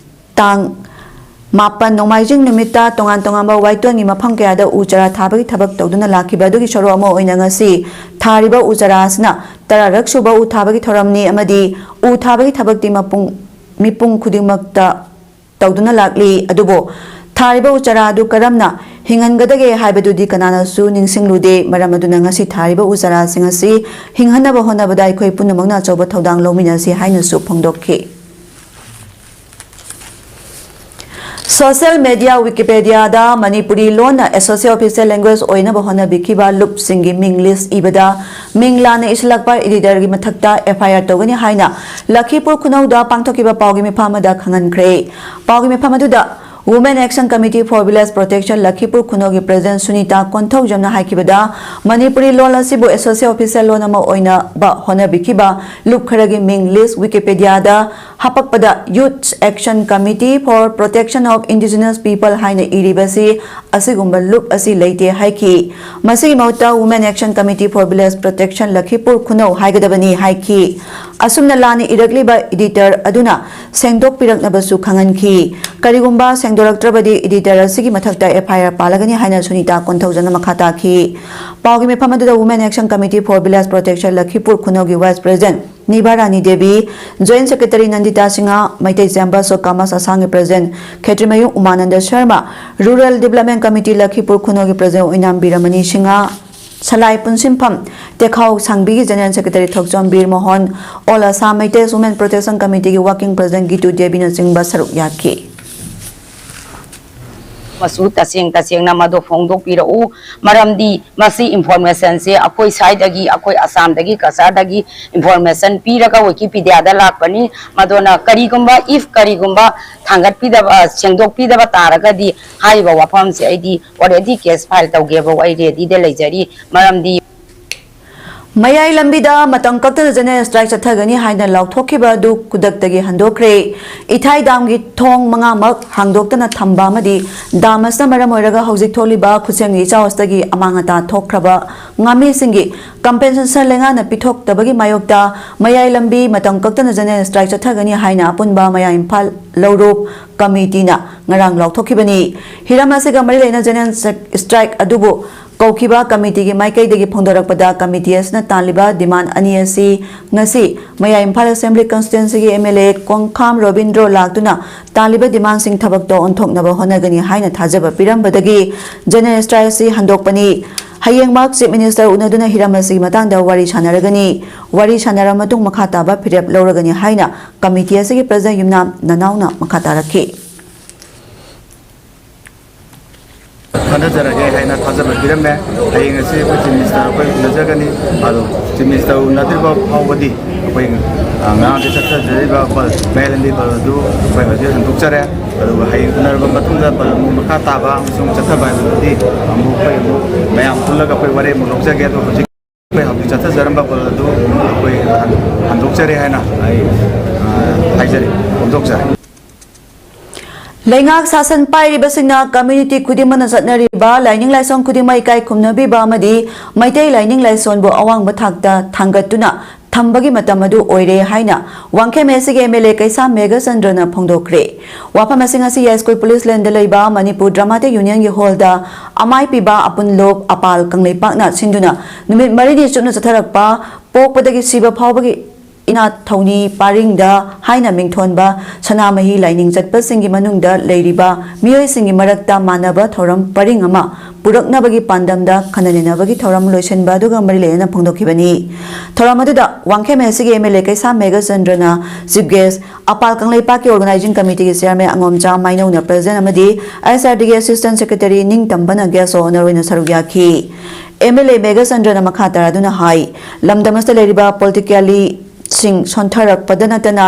ꯇꯥꯡ ꯃꯥꯄꯟ ꯅꯣꯡꯃꯥꯏꯖꯤꯡ ꯅꯨꯃꯤꯠꯇ ꯇꯣꯉꯥꯟ ꯇꯣꯉꯥꯟꯕ ꯋꯥꯏꯇꯣꯟꯒꯤ ꯃꯐꯝ ꯀꯌꯥꯗ ꯎ ꯆꯥꯔꯥ ꯊꯥꯕꯒꯤ ꯊꯕꯛ ꯇꯧꯗꯨꯅ ꯂꯥꯛꯈꯤꯕ ꯑꯗꯨꯒꯤ ꯁꯔꯨꯛ ꯑꯃ ꯑꯣꯏꯅ ꯉꯁꯤ ꯊꯥꯔꯤꯕ ꯎ ꯆꯥꯔꯥ ꯑꯁꯤꯅ ꯇꯔꯥꯔꯛ ꯁꯨꯕ ꯎ ꯊꯥꯕꯒꯤ ꯊꯧꯔꯝꯅꯤ ꯑꯃꯗꯤ ꯎ ꯊꯥꯕꯒꯤ ꯊꯕꯛꯇꯤ ꯃꯄꯨꯡ, ꯃꯤꯄꯨꯝ ꯈꯨꯗꯤꯡꯃꯛꯇ ꯇꯧꯗꯨꯅ ꯂꯥꯛꯂꯤ꯫ ꯑꯗꯨꯕꯨ ꯊꯥꯔꯤꯕ ꯎ ꯆꯥꯔꯥ ꯑꯗꯨ ꯀꯔꯝꯅ ꯍꯤꯡꯍꯟꯒꯗꯒꯦ ꯍꯥꯏꯕꯗꯨꯗꯤ ꯀꯅꯥꯅꯁꯨ ꯅꯤꯡꯁꯤꯡꯂꯨꯗꯦ꯫ ꯃꯔꯝ ꯑꯗꯨꯅ ꯉꯁꯤ ꯊꯥꯔꯤꯕ ꯎ ꯆꯥꯔꯥꯁꯤꯡ ꯑꯁꯤ ꯍꯤꯡꯍꯟꯅꯕ ꯍꯣꯠꯅꯕꯗ ꯑꯩꯈꯣꯏ ꯄꯨꯝꯅꯃꯛꯅ ꯑꯆꯧꯕ ꯊꯧꯗꯥꯡ ꯂꯧꯃꯤꯟꯅꯁꯤ ꯍꯥꯏꯅꯁꯨ ꯐꯣꯡꯗꯣꯛꯈꯤ꯫ ꯁꯣꯁꯤꯌꯦꯜ ꯃꯦꯗꯤꯌꯥ ꯋꯤꯀꯤꯄꯦꯗꯤꯌꯥꯗ ꯃꯅꯤꯄꯨꯔꯤ ꯂꯣꯟꯅ ꯑꯦꯁꯣꯁꯤꯌꯦꯠ ꯑꯣꯐꯤꯁꯤꯌꯦꯜ ꯂꯦꯡꯒ꯭ꯋꯦꯖ ꯑꯣꯏꯅꯕ ꯍꯣꯠꯅꯕꯤꯈꯤꯕ ꯂꯨꯞꯁꯤꯡꯒꯤ ꯃꯤꯡ ꯂꯤꯁ ꯏꯕꯗ ꯃꯤꯡ ꯂꯥꯟꯅ ꯏꯁꯤꯜꯂꯛꯄ ꯏꯗꯤꯇꯔꯒꯤ ꯃꯊꯛꯇ ꯑꯦꯐ ꯑꯥꯏ ꯑꯥꯔ ꯇꯧꯒꯅꯤ ꯍꯥꯏꯅ ꯂꯈꯤꯄꯨꯔ ꯈꯨꯅꯧꯗ ꯄꯥꯡꯊꯣꯛꯈꯤꯕ ꯄꯥꯎꯒꯤ ꯃꯤꯐꯝ ꯑꯃꯗ ꯈꯪꯍꯟꯈ꯭ꯔꯦ꯫ ꯄꯥꯎꯒꯤ ꯃꯤꯐꯝ ꯑꯗꯨꯗ Women Action Committee for Village Protection Lakhipur ꯈꯨꯅꯧꯒꯤ ꯄ꯭ꯔꯦꯁꯤꯗꯦꯟꯠ ꯁꯨꯅꯤꯇꯥ ꯀꯣꯟꯊꯧꯖꯝꯅ ꯍꯥꯏꯈꯤꯕꯗ, ꯃꯅꯤꯄꯨꯔꯤ ꯂꯣꯜ ꯑꯁꯤꯕꯨ ꯑꯦꯁꯣꯁꯤꯌꯦꯠ ꯑꯣꯐꯤꯁꯤꯌꯦꯜ ꯂꯣꯟ ꯑꯃ ꯑꯣꯏꯅꯕ ꯍꯣꯠꯅꯕꯤꯈꯤꯕ ꯂꯨꯞ ꯈꯔꯒꯤ ꯃꯤꯡ ꯂꯤꯁ ꯋꯤꯀꯤꯄꯦꯗꯤꯌꯥꯗ ꯍꯥꯄꯛꯄꯗ Youth Action Committee for Protection of Indigenous People ꯍꯥꯏꯅ ꯏꯔꯤꯕꯁꯤ ꯑꯁꯤꯒꯨꯝꯕ ꯂꯨꯞ ꯑꯁꯤ ꯂꯩꯇꯦ ꯍꯥꯏꯈꯤ꯫ ꯃꯁꯤꯒꯤ ꯃꯍꯨꯠꯇ Women Action Committee for Village Protection ꯂꯈꯤꯄꯨꯔ ꯈꯨꯅꯧ ꯍꯥꯏꯒꯗꯕꯅꯤ ꯍꯥꯏꯈꯤ꯫ ꯑꯁꯨꯝꯅ ꯂꯥꯟꯅ ꯏꯔꯛꯂꯤꯕ ꯏꯗꯤꯇꯔ ꯑꯗꯨꯅ ꯁꯦꯡꯗꯣꯛꯄꯤꯔꯛꯅꯕꯁꯨ ꯈꯪꯍꯟꯈꯤ꯫ ꯀꯔꯤꯒꯨꯝꯕ ꯁꯦꯡꯗꯣꯔꯛꯇ꯭ꯔꯕꯗꯤ ꯏꯗꯤꯇꯔ ꯑꯁꯤꯒꯤ ꯃꯊꯛꯇ ꯑꯦꯐ ꯑꯥꯏ ꯑꯥꯔ ꯄꯥꯜꯂꯒꯅꯤ ꯍꯥꯏꯅ ꯁꯨꯅꯤꯇꯥ ꯀꯣꯟꯊꯧꯖꯝꯅ ꯃꯈꯥ ꯇꯥꯈꯤ꯫ ꯄꯥꯎꯒꯤ ꯃꯤꯐꯝ ꯑꯗꯨꯗ Women Action Committee for Village Protection Lakhipur ꯈꯨꯅꯧꯒꯤ vice president Niva Rani Devi, joint secretary Nandita Singh, Meitei chambers of commerce ꯑꯁꯥꯝꯒꯤ president Khetrimayum Umananda Sarma, rural development committee Lakhipur ꯈꯨꯅꯧꯒꯤ ꯄ꯭ꯔꯦꯁꯤꯗꯦꯟꯠ ꯑꯣꯏꯅꯥꯝ ꯕꯤꯔꯃꯅꯤ ꯁꯤꯡꯍ, ꯁꯂꯥꯏ ꯄꯨꯟꯁꯤꯟꯐꯝ ꯇꯦꯈꯥꯎ ꯁꯥꯡꯕꯤꯒꯤ general secretary Thokchom Bir Mohan, all Assam Meitei women protection ꯀꯃꯤꯇꯤꯒꯤ ꯋꯥꯔꯀꯤꯡ ꯄ꯭ꯔꯦꯁꯤꯗꯦꯟꯠ ꯒꯤꯇꯨ ꯗꯦꯕꯤꯅꯆꯤꯡꯕ ꯁꯔꯨꯛ ꯌꯥꯈꯤ꯫ ꯃꯁꯨ ꯇꯁꯦꯡ ꯇꯁꯦꯡꯅ ꯃꯗꯨ ꯐꯣꯡꯗꯣꯛꯄꯤꯔꯛꯎ꯫ ꯃꯔꯝꯗꯤ ꯃꯁꯤ ꯏꯟꯐꯣꯔꯃꯦꯁꯟꯁꯦ ꯑꯩꯈꯣꯏ ꯁ꯭ꯋꯥꯏꯗꯒꯤ, ꯑꯩꯈꯣꯏ ꯑꯁꯥꯝꯗꯒꯤ, ꯀꯆꯥꯔꯗꯒꯤ ꯏꯟꯐꯣꯔꯃꯦꯁꯟ ꯄꯤꯔꯒ ꯋꯤꯀꯤꯄꯤꯗꯤꯌꯥꯗ ꯂꯥꯛꯄꯅꯤ꯫ ꯃꯗꯨꯅ ꯀꯔꯤꯒꯨꯝꯕ, if ꯀꯔꯤꯒꯨꯝꯕ ꯊꯥꯡꯒꯠꯄꯤꯗꯕ, ꯁꯦꯡꯗꯣꯛꯄꯤꯗꯕ ꯇꯥꯔꯒꯗꯤ ꯍꯥꯏꯔꯤꯕ ꯋꯥꯐꯝꯁꯦ ꯑꯩꯗꯤ already case file ꯇꯧꯒꯦꯕꯨ ꯑꯩ ꯔꯦꯗꯤꯗ ꯂꯩꯖꯔꯤ꯫ ꯃꯔꯝꯗꯤ ꯃꯌꯥꯏ ꯂꯝꯕꯤꯗ ꯃꯇꯝ ꯀꯛꯇꯅ ꯖꯦꯅꯔꯦꯜ ꯁ꯭ꯇ꯭ꯔꯥꯏꯛ ꯆꯠꯊꯒꯅꯤ ꯍꯥꯏꯅ ꯂꯥꯎꯊꯣꯛꯈꯤꯕ ꯑꯗꯨ ꯈꯨꯗꯛꯇꯒꯤ ꯍꯟꯗꯣꯛꯈ꯭ꯔꯦ꯫ ꯏꯊꯥꯏ ꯗꯥꯝꯒꯤ ꯊꯣꯡ ꯃꯉꯥꯃꯛ ꯍꯥꯡꯗꯣꯛꯇꯅ ꯊꯝꯕ ꯑꯃꯗꯤ ꯗꯥꯝ ꯑꯁꯤꯅ ꯃꯔꯝ ꯑꯣꯏꯔꯒ ꯍꯧꯖꯤꯛ ꯊꯣꯛꯂꯤꯕ ꯈꯨꯠꯁꯦꯝꯒꯤ ꯏꯆꯥꯎ ꯑꯁꯤꯗꯒꯤ ꯑꯃꯥꯡ ꯑꯇꯥ ꯊꯣꯛꯈ꯭ꯔꯕ ꯉꯥꯃꯤꯁꯤꯡꯒꯤ ꯀꯝꯄꯦꯟꯁꯦꯁꯟ ꯂꯩꯉꯥꯛꯅ ꯄꯤꯊꯣꯛꯇꯕꯒꯤ ꯃꯥꯌꯣꯛꯇ ꯃꯌꯥꯏ ꯂꯝꯕꯤ ꯃꯇꯝ ꯀꯛꯇꯅ ꯖꯦꯅꯔꯦꯜ ꯁ꯭ꯇ꯭ꯔꯥꯏꯛ ꯆꯠꯊꯒꯅꯤ ꯍꯥꯏꯅ ꯑꯄꯨꯟꯕ ꯃꯌꯥꯏ ꯏꯝꯐꯥꯜ ꯂꯧꯔꯣꯛ ꯀꯃꯤꯇꯤꯅ ꯉꯔꯥꯡ ꯂꯥꯎꯊꯣꯛꯈꯤꯕꯅꯤ꯫ ꯍꯤꯔꯝ ꯑꯁꯤꯒ ꯃꯔꯤ ꯂꯩꯅ ꯖꯦꯅꯔꯦꯜ ꯁ꯭ꯇ꯭ꯔꯥꯏꯛ ꯑꯗꯨꯕꯨ ꯀꯧꯈꯤꯕ ꯀꯃꯤꯇꯤꯒꯤ ꯃꯥꯏꯀꯩꯗꯒꯤ ꯐꯣꯡꯗꯣꯔꯛꯄꯗ, ꯀꯃꯤꯇꯤ ꯑꯁꯤꯅ ꯇꯥꯜꯂꯤꯕ demand ꯑꯅꯤ ꯑꯁꯤ ꯉꯁꯤ ꯃꯌꯥꯏ ꯏꯝꯐꯥꯜ Assembly Constituencyꯒꯤ MLA ꯀꯣꯡꯈꯥꯝ ꯔꯣꯕꯤꯟꯗ꯭ꯔꯣ ꯂꯥꯛꯇꯨꯅ ꯇꯥꯜꯂꯤꯕ demandꯁꯤꯡ ꯊꯕꯛꯇ ꯑꯣꯟꯊꯣꯛꯅꯕ ꯍꯣꯠꯅꯒꯅꯤ ꯍꯥꯏꯅ ꯊꯥꯖꯕ ꯄꯤꯔꯝꯕꯗꯒꯤ General Strike ꯑꯁꯤ ꯍꯟꯗꯣꯛꯄꯅꯤ꯫ ꯍꯌꯦꯡꯃꯛ Chief Minister ꯎꯅꯗꯨꯅ ꯍꯤꯔꯝ ꯑꯁꯤꯒꯤ ꯃꯇꯥꯡꯗ ꯋꯥꯔꯤ ꯁꯥꯟꯅꯔꯒꯅꯤ꯫ ꯋꯥꯔꯤ ꯁꯥꯟꯅꯔꯕ ꯃꯇꯨꯡ ꯃꯈꯥ ꯇꯥꯕ ꯐꯤꯔꯦꯞ ꯂꯧꯔꯒꯅꯤ ꯍꯥꯏꯅ ꯀꯃꯤꯇꯤ ꯑꯁꯤꯒꯤ President ꯌꯨꯝꯅꯥꯝ ꯅꯅꯥꯎꯅ ꯃꯈꯥ ꯇꯥꯔꯛꯈꯤ꯫ ꯈꯟꯅꯖꯔꯒꯦ ꯍꯥꯏꯅ ꯊꯥꯖꯕ ꯄꯤꯔꯝꯃꯦ꯫ ꯍꯌꯦꯡ ꯑꯁꯤ ꯑꯩꯈꯣꯏ Chief Minister ꯑꯩꯈꯣꯏ ꯎꯅꯖꯒꯅꯤ꯫ ꯑꯗꯣ Chief Minister ꯎꯅꯗ꯭ꯔꯤꯕ ꯐꯥꯎꯕꯗꯤ ꯑꯩꯈꯣꯏ, ꯑ, ꯉꯔꯥꯡꯗꯤ ꯆꯠꯊꯖꯔꯤꯕ ꯕꯜ, ꯃꯌꯥꯏ ꯂꯝꯕꯤ ꯕꯜ ꯑꯗꯨ ꯑꯩꯈꯣꯏ ꯍꯧꯖꯤꯛ ꯍꯟꯗꯣꯛꯆꯔꯦ꯫ ꯑꯗꯨꯒ ꯍꯌꯦꯡ ꯎꯅꯔꯕ ꯃꯇꯨꯡꯗ ꯕꯜ ꯑꯃꯨꯛ ꯃꯈꯥ ꯇꯥꯕ ꯑꯃꯁꯨꯡ ꯆꯠꯊꯕ ꯍꯥꯏꯕꯗꯨꯗꯤ ꯑꯃꯨꯛ ꯑꯩꯈꯣꯏ ꯑꯃꯨꯛ ꯃꯌꯥꯝ ꯄꯨꯜꯂꯒ ꯑꯩꯈꯣꯏ ꯋꯥꯔꯦꯞ ꯑꯃꯨꯛ ꯂꯧꯖꯒꯦ꯫ ꯑꯗꯣ ꯍꯧꯖꯤꯛ ꯑꯩꯈꯣꯏ ꯍꯧꯖꯤꯛ ꯆꯠꯊꯖꯔꯝꯕ ꯕꯜ ꯑꯗꯨ ꯑꯩꯈꯣꯏ ꯍꯟꯗꯣꯛꯆꯔꯦ ꯍꯥꯏꯅ ꯑꯩ, ꯑ, ꯍꯥꯏꯖꯔꯤ, ꯐꯣꯡꯗꯣꯛꯆꯔꯤ꯫ ꯂꯩꯉꯥꯛ ꯁꯥꯁꯟ ꯄꯥꯏꯔꯤꯕꯁꯤꯡꯅ community ꯈꯨꯗꯤꯡꯃꯛꯅ ꯆꯠꯅꯔꯤꯕ ꯂꯥꯏꯅꯤꯡ ꯂꯥꯏꯁꯣꯟ ꯈꯨꯗꯤꯡꯃꯛ ꯏꯀꯥꯏ ꯈꯨꯝꯅꯕꯤꯕ ꯑꯃꯗꯤ ꯃꯩꯇꯩ ꯂꯥꯏꯅꯤꯡ ꯂꯥꯏꯁꯣꯟꯕꯨ ꯑꯋꯥꯡꯕ ꯊꯥꯛꯇ ꯊꯥꯡꯒꯠꯇꯨꯅ ꯊꯝꯕꯒꯤ ꯃꯇꯝ ꯑꯗꯨ ꯑꯣꯏꯔꯦ ꯍꯥꯏꯅ ꯋꯥꯡꯈꯦꯝ ꯑꯦꯁꯤꯒꯤ MLA ꯀꯩꯁꯥꯝ ꯃꯦꯘꯆꯟꯗ꯭ꯔꯅ ꯐꯣꯡꯗꯣꯛꯈ꯭ꯔꯦ꯫ ꯋꯥꯐꯝ ꯑꯁꯤ ꯉꯁꯤ ꯌꯥꯏꯁ꯭ꯀꯨꯜ police laneꯗ ꯂꯩꯕ ꯃꯅꯤꯄꯨꯔ Dramatic Unionꯒꯤ hallꯗ ꯑꯃꯥꯏ ꯄꯤꯕ ꯑꯄꯨꯟꯂꯣꯞ ꯑꯄꯥꯜ ꯀꯪꯂꯩꯄꯥꯛꯅ ꯁꯤꯟꯗꯨꯅ ꯅꯨꯃꯤꯠ ꯃꯔꯤꯅꯤ ꯆꯨꯞꯅ ꯆꯠꯊꯔꯛꯄ ꯄꯣꯛꯄꯗꯒꯤ ꯁꯤꯕ ꯐꯥꯎꯕꯒꯤ ꯏꯅꯥꯠ ꯊꯧꯅꯤ ꯄꯔꯤꯡꯗ ꯍꯥꯏꯅ ꯃꯤꯡꯊꯣꯟꯕ ꯁꯅꯥꯃꯍꯤ ꯂꯥꯏꯅꯤꯡ ꯆꯠꯄꯁꯤꯡꯒꯤ ꯃꯅꯨꯡꯗ ꯂꯩꯔꯤꯕ ꯃꯤꯑꯣꯏꯁꯤꯡꯒꯤ ꯃꯔꯛꯇ ꯃꯥꯟꯅꯕ ꯊꯧꯔꯝ ꯄꯔꯤꯡ ꯑꯃ ꯄꯨꯔꯛꯅꯕꯒꯤ ꯄꯥꯟꯗꯝꯗ ꯈꯟꯅ ꯅꯩꯅꯕꯒꯤ ꯊꯧꯔꯝ ꯂꯣꯏꯁꯤꯟꯕ ꯑꯗꯨꯒ ꯃꯔꯤ ꯂꯩꯅꯅ ꯐꯣꯡꯗꯣꯛꯈꯤꯕꯅꯤ꯫ ꯊꯧꯔꯝ ꯑꯗꯨꯗ ꯋꯥꯡꯈꯦꯝ ꯑꯦꯁꯤꯒꯤ MLA ꯀꯩꯁꯥꯝ ꯃꯦꯘꯆꯟꯗ꯭ꯔꯅ chief guest, ꯑꯄꯥꯜ ꯀꯪꯂꯩꯄꯥꯛꯀꯤ organizing committeeꯒꯤ chairman ꯑꯉꯣꯝꯆꯥ ꯃꯥꯏꯅꯧꯅ president ꯑꯃꯗꯤ ISRDꯒꯤ assistant secretary ꯅꯤꯡꯇꯝꯕꯅ guest of honour ꯑꯣꯏꯅ ꯁꯔꯨꯛ ꯌꯥꯈꯤ꯫ MLA ꯃꯦꯘꯆꯟꯗ꯭ꯔꯅ ꯃꯈꯥ ꯇꯥꯔꯗꯨꯅ ꯍꯥꯏ, ꯂꯝꯗꯝ ꯑꯁꯤꯗ ꯂꯩꯔꯤꯕ politically ꯁꯤꯡ ꯁꯣꯟꯊꯔꯛꯄꯗ ꯅꯠꯇꯅ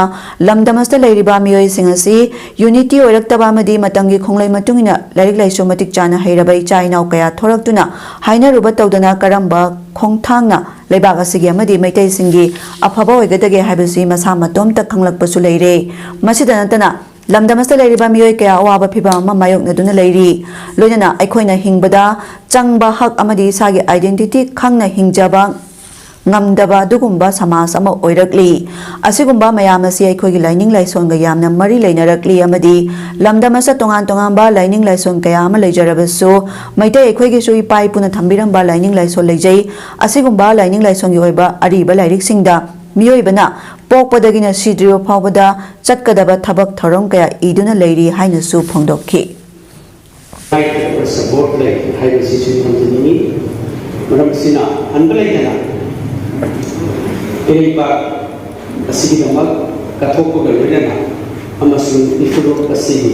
ꯂꯝꯗꯝ ꯑꯁꯤꯗ ꯂꯩꯔꯤꯕ ꯃꯤꯑꯣꯏꯁꯤꯡ ꯑꯁꯤ unity ꯑꯣꯏꯔꯛꯇꯕ ꯑꯃꯗꯤ ꯃꯇꯝꯒꯤ ꯈꯣꯡꯂꯩ ꯃꯇꯨꯡ ꯏꯟꯅ ꯂꯥꯏꯔꯤꯛ ꯂꯥꯏꯁꯨ ꯃꯇꯤꯛ ꯆꯥꯅ ꯍꯩꯔꯕ ꯏꯆꯥ ꯏꯅꯥꯎ ꯀꯌꯥ ꯊꯣꯔꯛꯇꯨꯅ ꯍꯥꯏꯅꯔꯨꯕ ꯇꯧꯗꯅ ꯀꯔꯝꯕ ꯈꯣꯡꯊꯥꯡꯅ ꯂꯩꯕꯥꯛ ꯑꯁꯤꯒꯤ ꯑꯃꯗꯤ ꯃꯩꯇꯩꯁꯤꯡꯒꯤ ꯑꯐꯕ ꯑꯣꯏꯒꯗꯒꯦ ꯍꯥꯏꯕꯁꯤ ꯃꯁꯥ ꯃꯇꯣꯝꯇ ꯈꯪꯂꯛꯄꯁꯨ ꯂꯩꯔꯦ꯫ ꯃꯁꯤꯗ ꯅꯠꯇꯅ ꯂꯝꯗꯝ ꯑꯁꯤꯗ ꯂꯩꯔꯤꯕ ꯃꯤꯑꯣꯏ ꯀꯌꯥ ꯑꯋꯥꯕ ꯐꯤꯚꯝ ꯑꯃ ꯃꯥꯌꯣꯛꯅꯗꯨꯅ ꯂꯩꯔꯤ꯫ ꯂꯣꯏꯅꯅ ꯑꯩꯈꯣꯏꯅ ꯍꯤꯡꯕꯗ ꯆꯪꯕ ꯍꯛ ꯑꯃꯗꯤ ꯏꯁꯥꯒꯤ identity ꯈꯪꯅ ꯍꯤꯡꯖꯕ ꯉꯝꯗꯕ ꯑꯗꯨꯒꯨꯝꯕ ꯁꯃꯥꯖ ꯑꯃ ꯑꯣꯏꯔꯛꯂꯤ꯫ ꯑꯁꯤꯒꯨꯝꯕ ꯃꯌꯥꯝ ꯑꯁꯤ ꯑꯩꯈꯣꯏꯒꯤ ꯂꯥꯏꯅꯤꯡ ꯂꯥꯏꯁꯣꯟꯒ ꯌꯥꯝꯅ ꯃꯔꯤ ꯂꯩꯅꯔꯛꯂꯤ ꯑꯃꯗꯤ ꯂꯝꯗꯝ ꯑꯁꯤꯗ ꯇꯣꯉꯥꯟ ꯇꯣꯉꯥꯟꯕ ꯂꯥꯏꯅꯤꯡ ꯂꯥꯏꯁꯣꯟ ꯀꯌꯥ ꯑꯃ ꯂꯩꯖꯔꯕꯁꯨ, ꯃꯩꯇꯩ ꯑꯩꯈꯣꯏꯒꯤꯁꯨ ꯏꯄꯥ ꯏꯄꯨꯅ ꯊꯝꯕꯤꯔꯝꯕ ꯂꯥꯏꯅꯤꯡ ꯂꯥꯏꯁꯣꯟ ꯂꯩꯖꯩ꯫ ꯑꯁꯤꯒꯨꯝꯕ ꯂꯥꯏꯅꯤꯡ ꯂꯥꯏꯁꯣꯟꯒꯤ ꯑꯣꯏꯕ ꯑꯔꯤꯕ ꯂꯥꯏꯔꯤꯛꯁꯤꯡꯗ ꯃꯤꯑꯣꯏꯕꯅ ꯄꯣꯛꯄꯗꯒꯤꯅ ꯁꯤꯗ꯭ꯔꯤꯕ ꯐꯥꯎꯕꯗ ꯆꯠꯀꯗꯕ ꯊꯕꯛ ꯊꯧꯔꯝ ꯀꯌꯥ ꯏꯗꯨꯅ ꯂꯩꯔꯤ ꯍꯥꯏꯅꯁꯨ ꯐꯣꯡꯗꯣꯛꯈꯤ꯫ ꯍꯥꯏꯒꯗꯕ ꯁꯞꯄꯣꯔꯠ ꯂꯩ ꯍꯥꯏꯕꯁꯤꯁꯨ ꯊꯝꯖꯅꯤꯡꯏ꯫ ꯃꯔꯝ ꯑꯁꯤꯅ ꯍꯟꯕ ꯂꯩꯇꯅ ꯏꯔꯩꯄꯥꯛ ꯑꯁꯤꯒꯤꯗꯃꯛ ꯀꯠꯊꯣꯛꯄꯒ ꯂꯣꯏꯅꯅ ꯑꯃꯁꯨꯡ ꯏꯐꯨꯔꯨꯞ ꯑꯁꯤꯒꯤ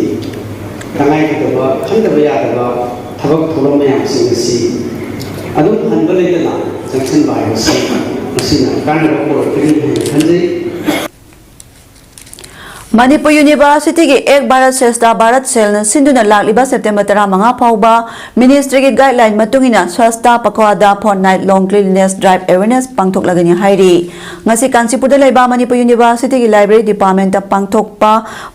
ꯇꯉꯥꯏꯐꯗꯕ ꯈꯟꯗꯕ ꯌꯥꯗꯕ ꯊꯕꯛ ꯊꯧꯔꯝ ꯃꯌꯥꯝꯁꯤꯡ ꯑꯁꯤ ꯑꯗꯨꯝ ꯍꯟꯕ ꯂꯩꯇꯅ ꯆꯪꯁꯤꯟꯕ ꯍꯥꯏꯕꯁꯤ ꯃꯁꯤꯅ ꯀꯥꯟꯅꯕ ꯄꯨꯔꯛꯀꯅꯤ ꯍꯥꯏꯅ ꯈꯟꯖꯩ꯫ ꯃꯅꯤꯄꯨꯔ ꯌꯨꯅꯤꯚꯔꯁꯤꯇꯤꯒꯤ ꯑꯦꯛ ꯚꯥꯔꯠ ꯁ꯭ꯔꯦꯁꯇꯥ ꯚꯥꯔꯠ ꯁꯦꯜꯅ ꯁꯤꯟꯗꯨꯅ ꯂꯥꯛꯂꯤꯕ ꯁꯦꯞꯇꯦꯝꯕꯔ ꯇꯔꯥꯃꯉꯥ ꯐꯥꯎꯕ ꯃꯤꯅꯤꯁꯇ꯭ꯔꯤꯒꯤ ꯒꯥꯏꯗꯂꯥꯏꯟ ꯃꯇꯨꯡ ꯏꯟꯅ ꯁ꯭ꯋꯥꯁꯇꯥ ꯄꯈ꯭ꯋꯥꯗꯥ ꯐꯣꯔꯠꯅꯥꯏꯠ ꯂꯣꯡ ꯀ꯭ꯂꯤꯟꯂꯤꯅꯦꯁ ꯗ꯭ꯔꯥꯏꯚ ꯑꯦꯋꯦꯔꯅꯦꯁ ꯄꯥꯡꯊꯣꯛꯂꯒꯅꯤ ꯍꯥꯏꯔꯤ꯫ ꯉꯁꯤ ꯀꯥꯟꯆꯤꯄꯨꯔꯗ ꯂꯩꯕ ꯃꯅꯤꯄꯨꯔ ꯌꯨꯅꯤꯚꯔꯁꯤꯇꯤꯒꯤ ꯂꯥꯏꯕ꯭ꯔꯦꯔꯤ ꯗꯤꯄꯥꯔꯠꯃꯦꯟꯇ ꯄꯥꯡꯊꯣꯛꯄ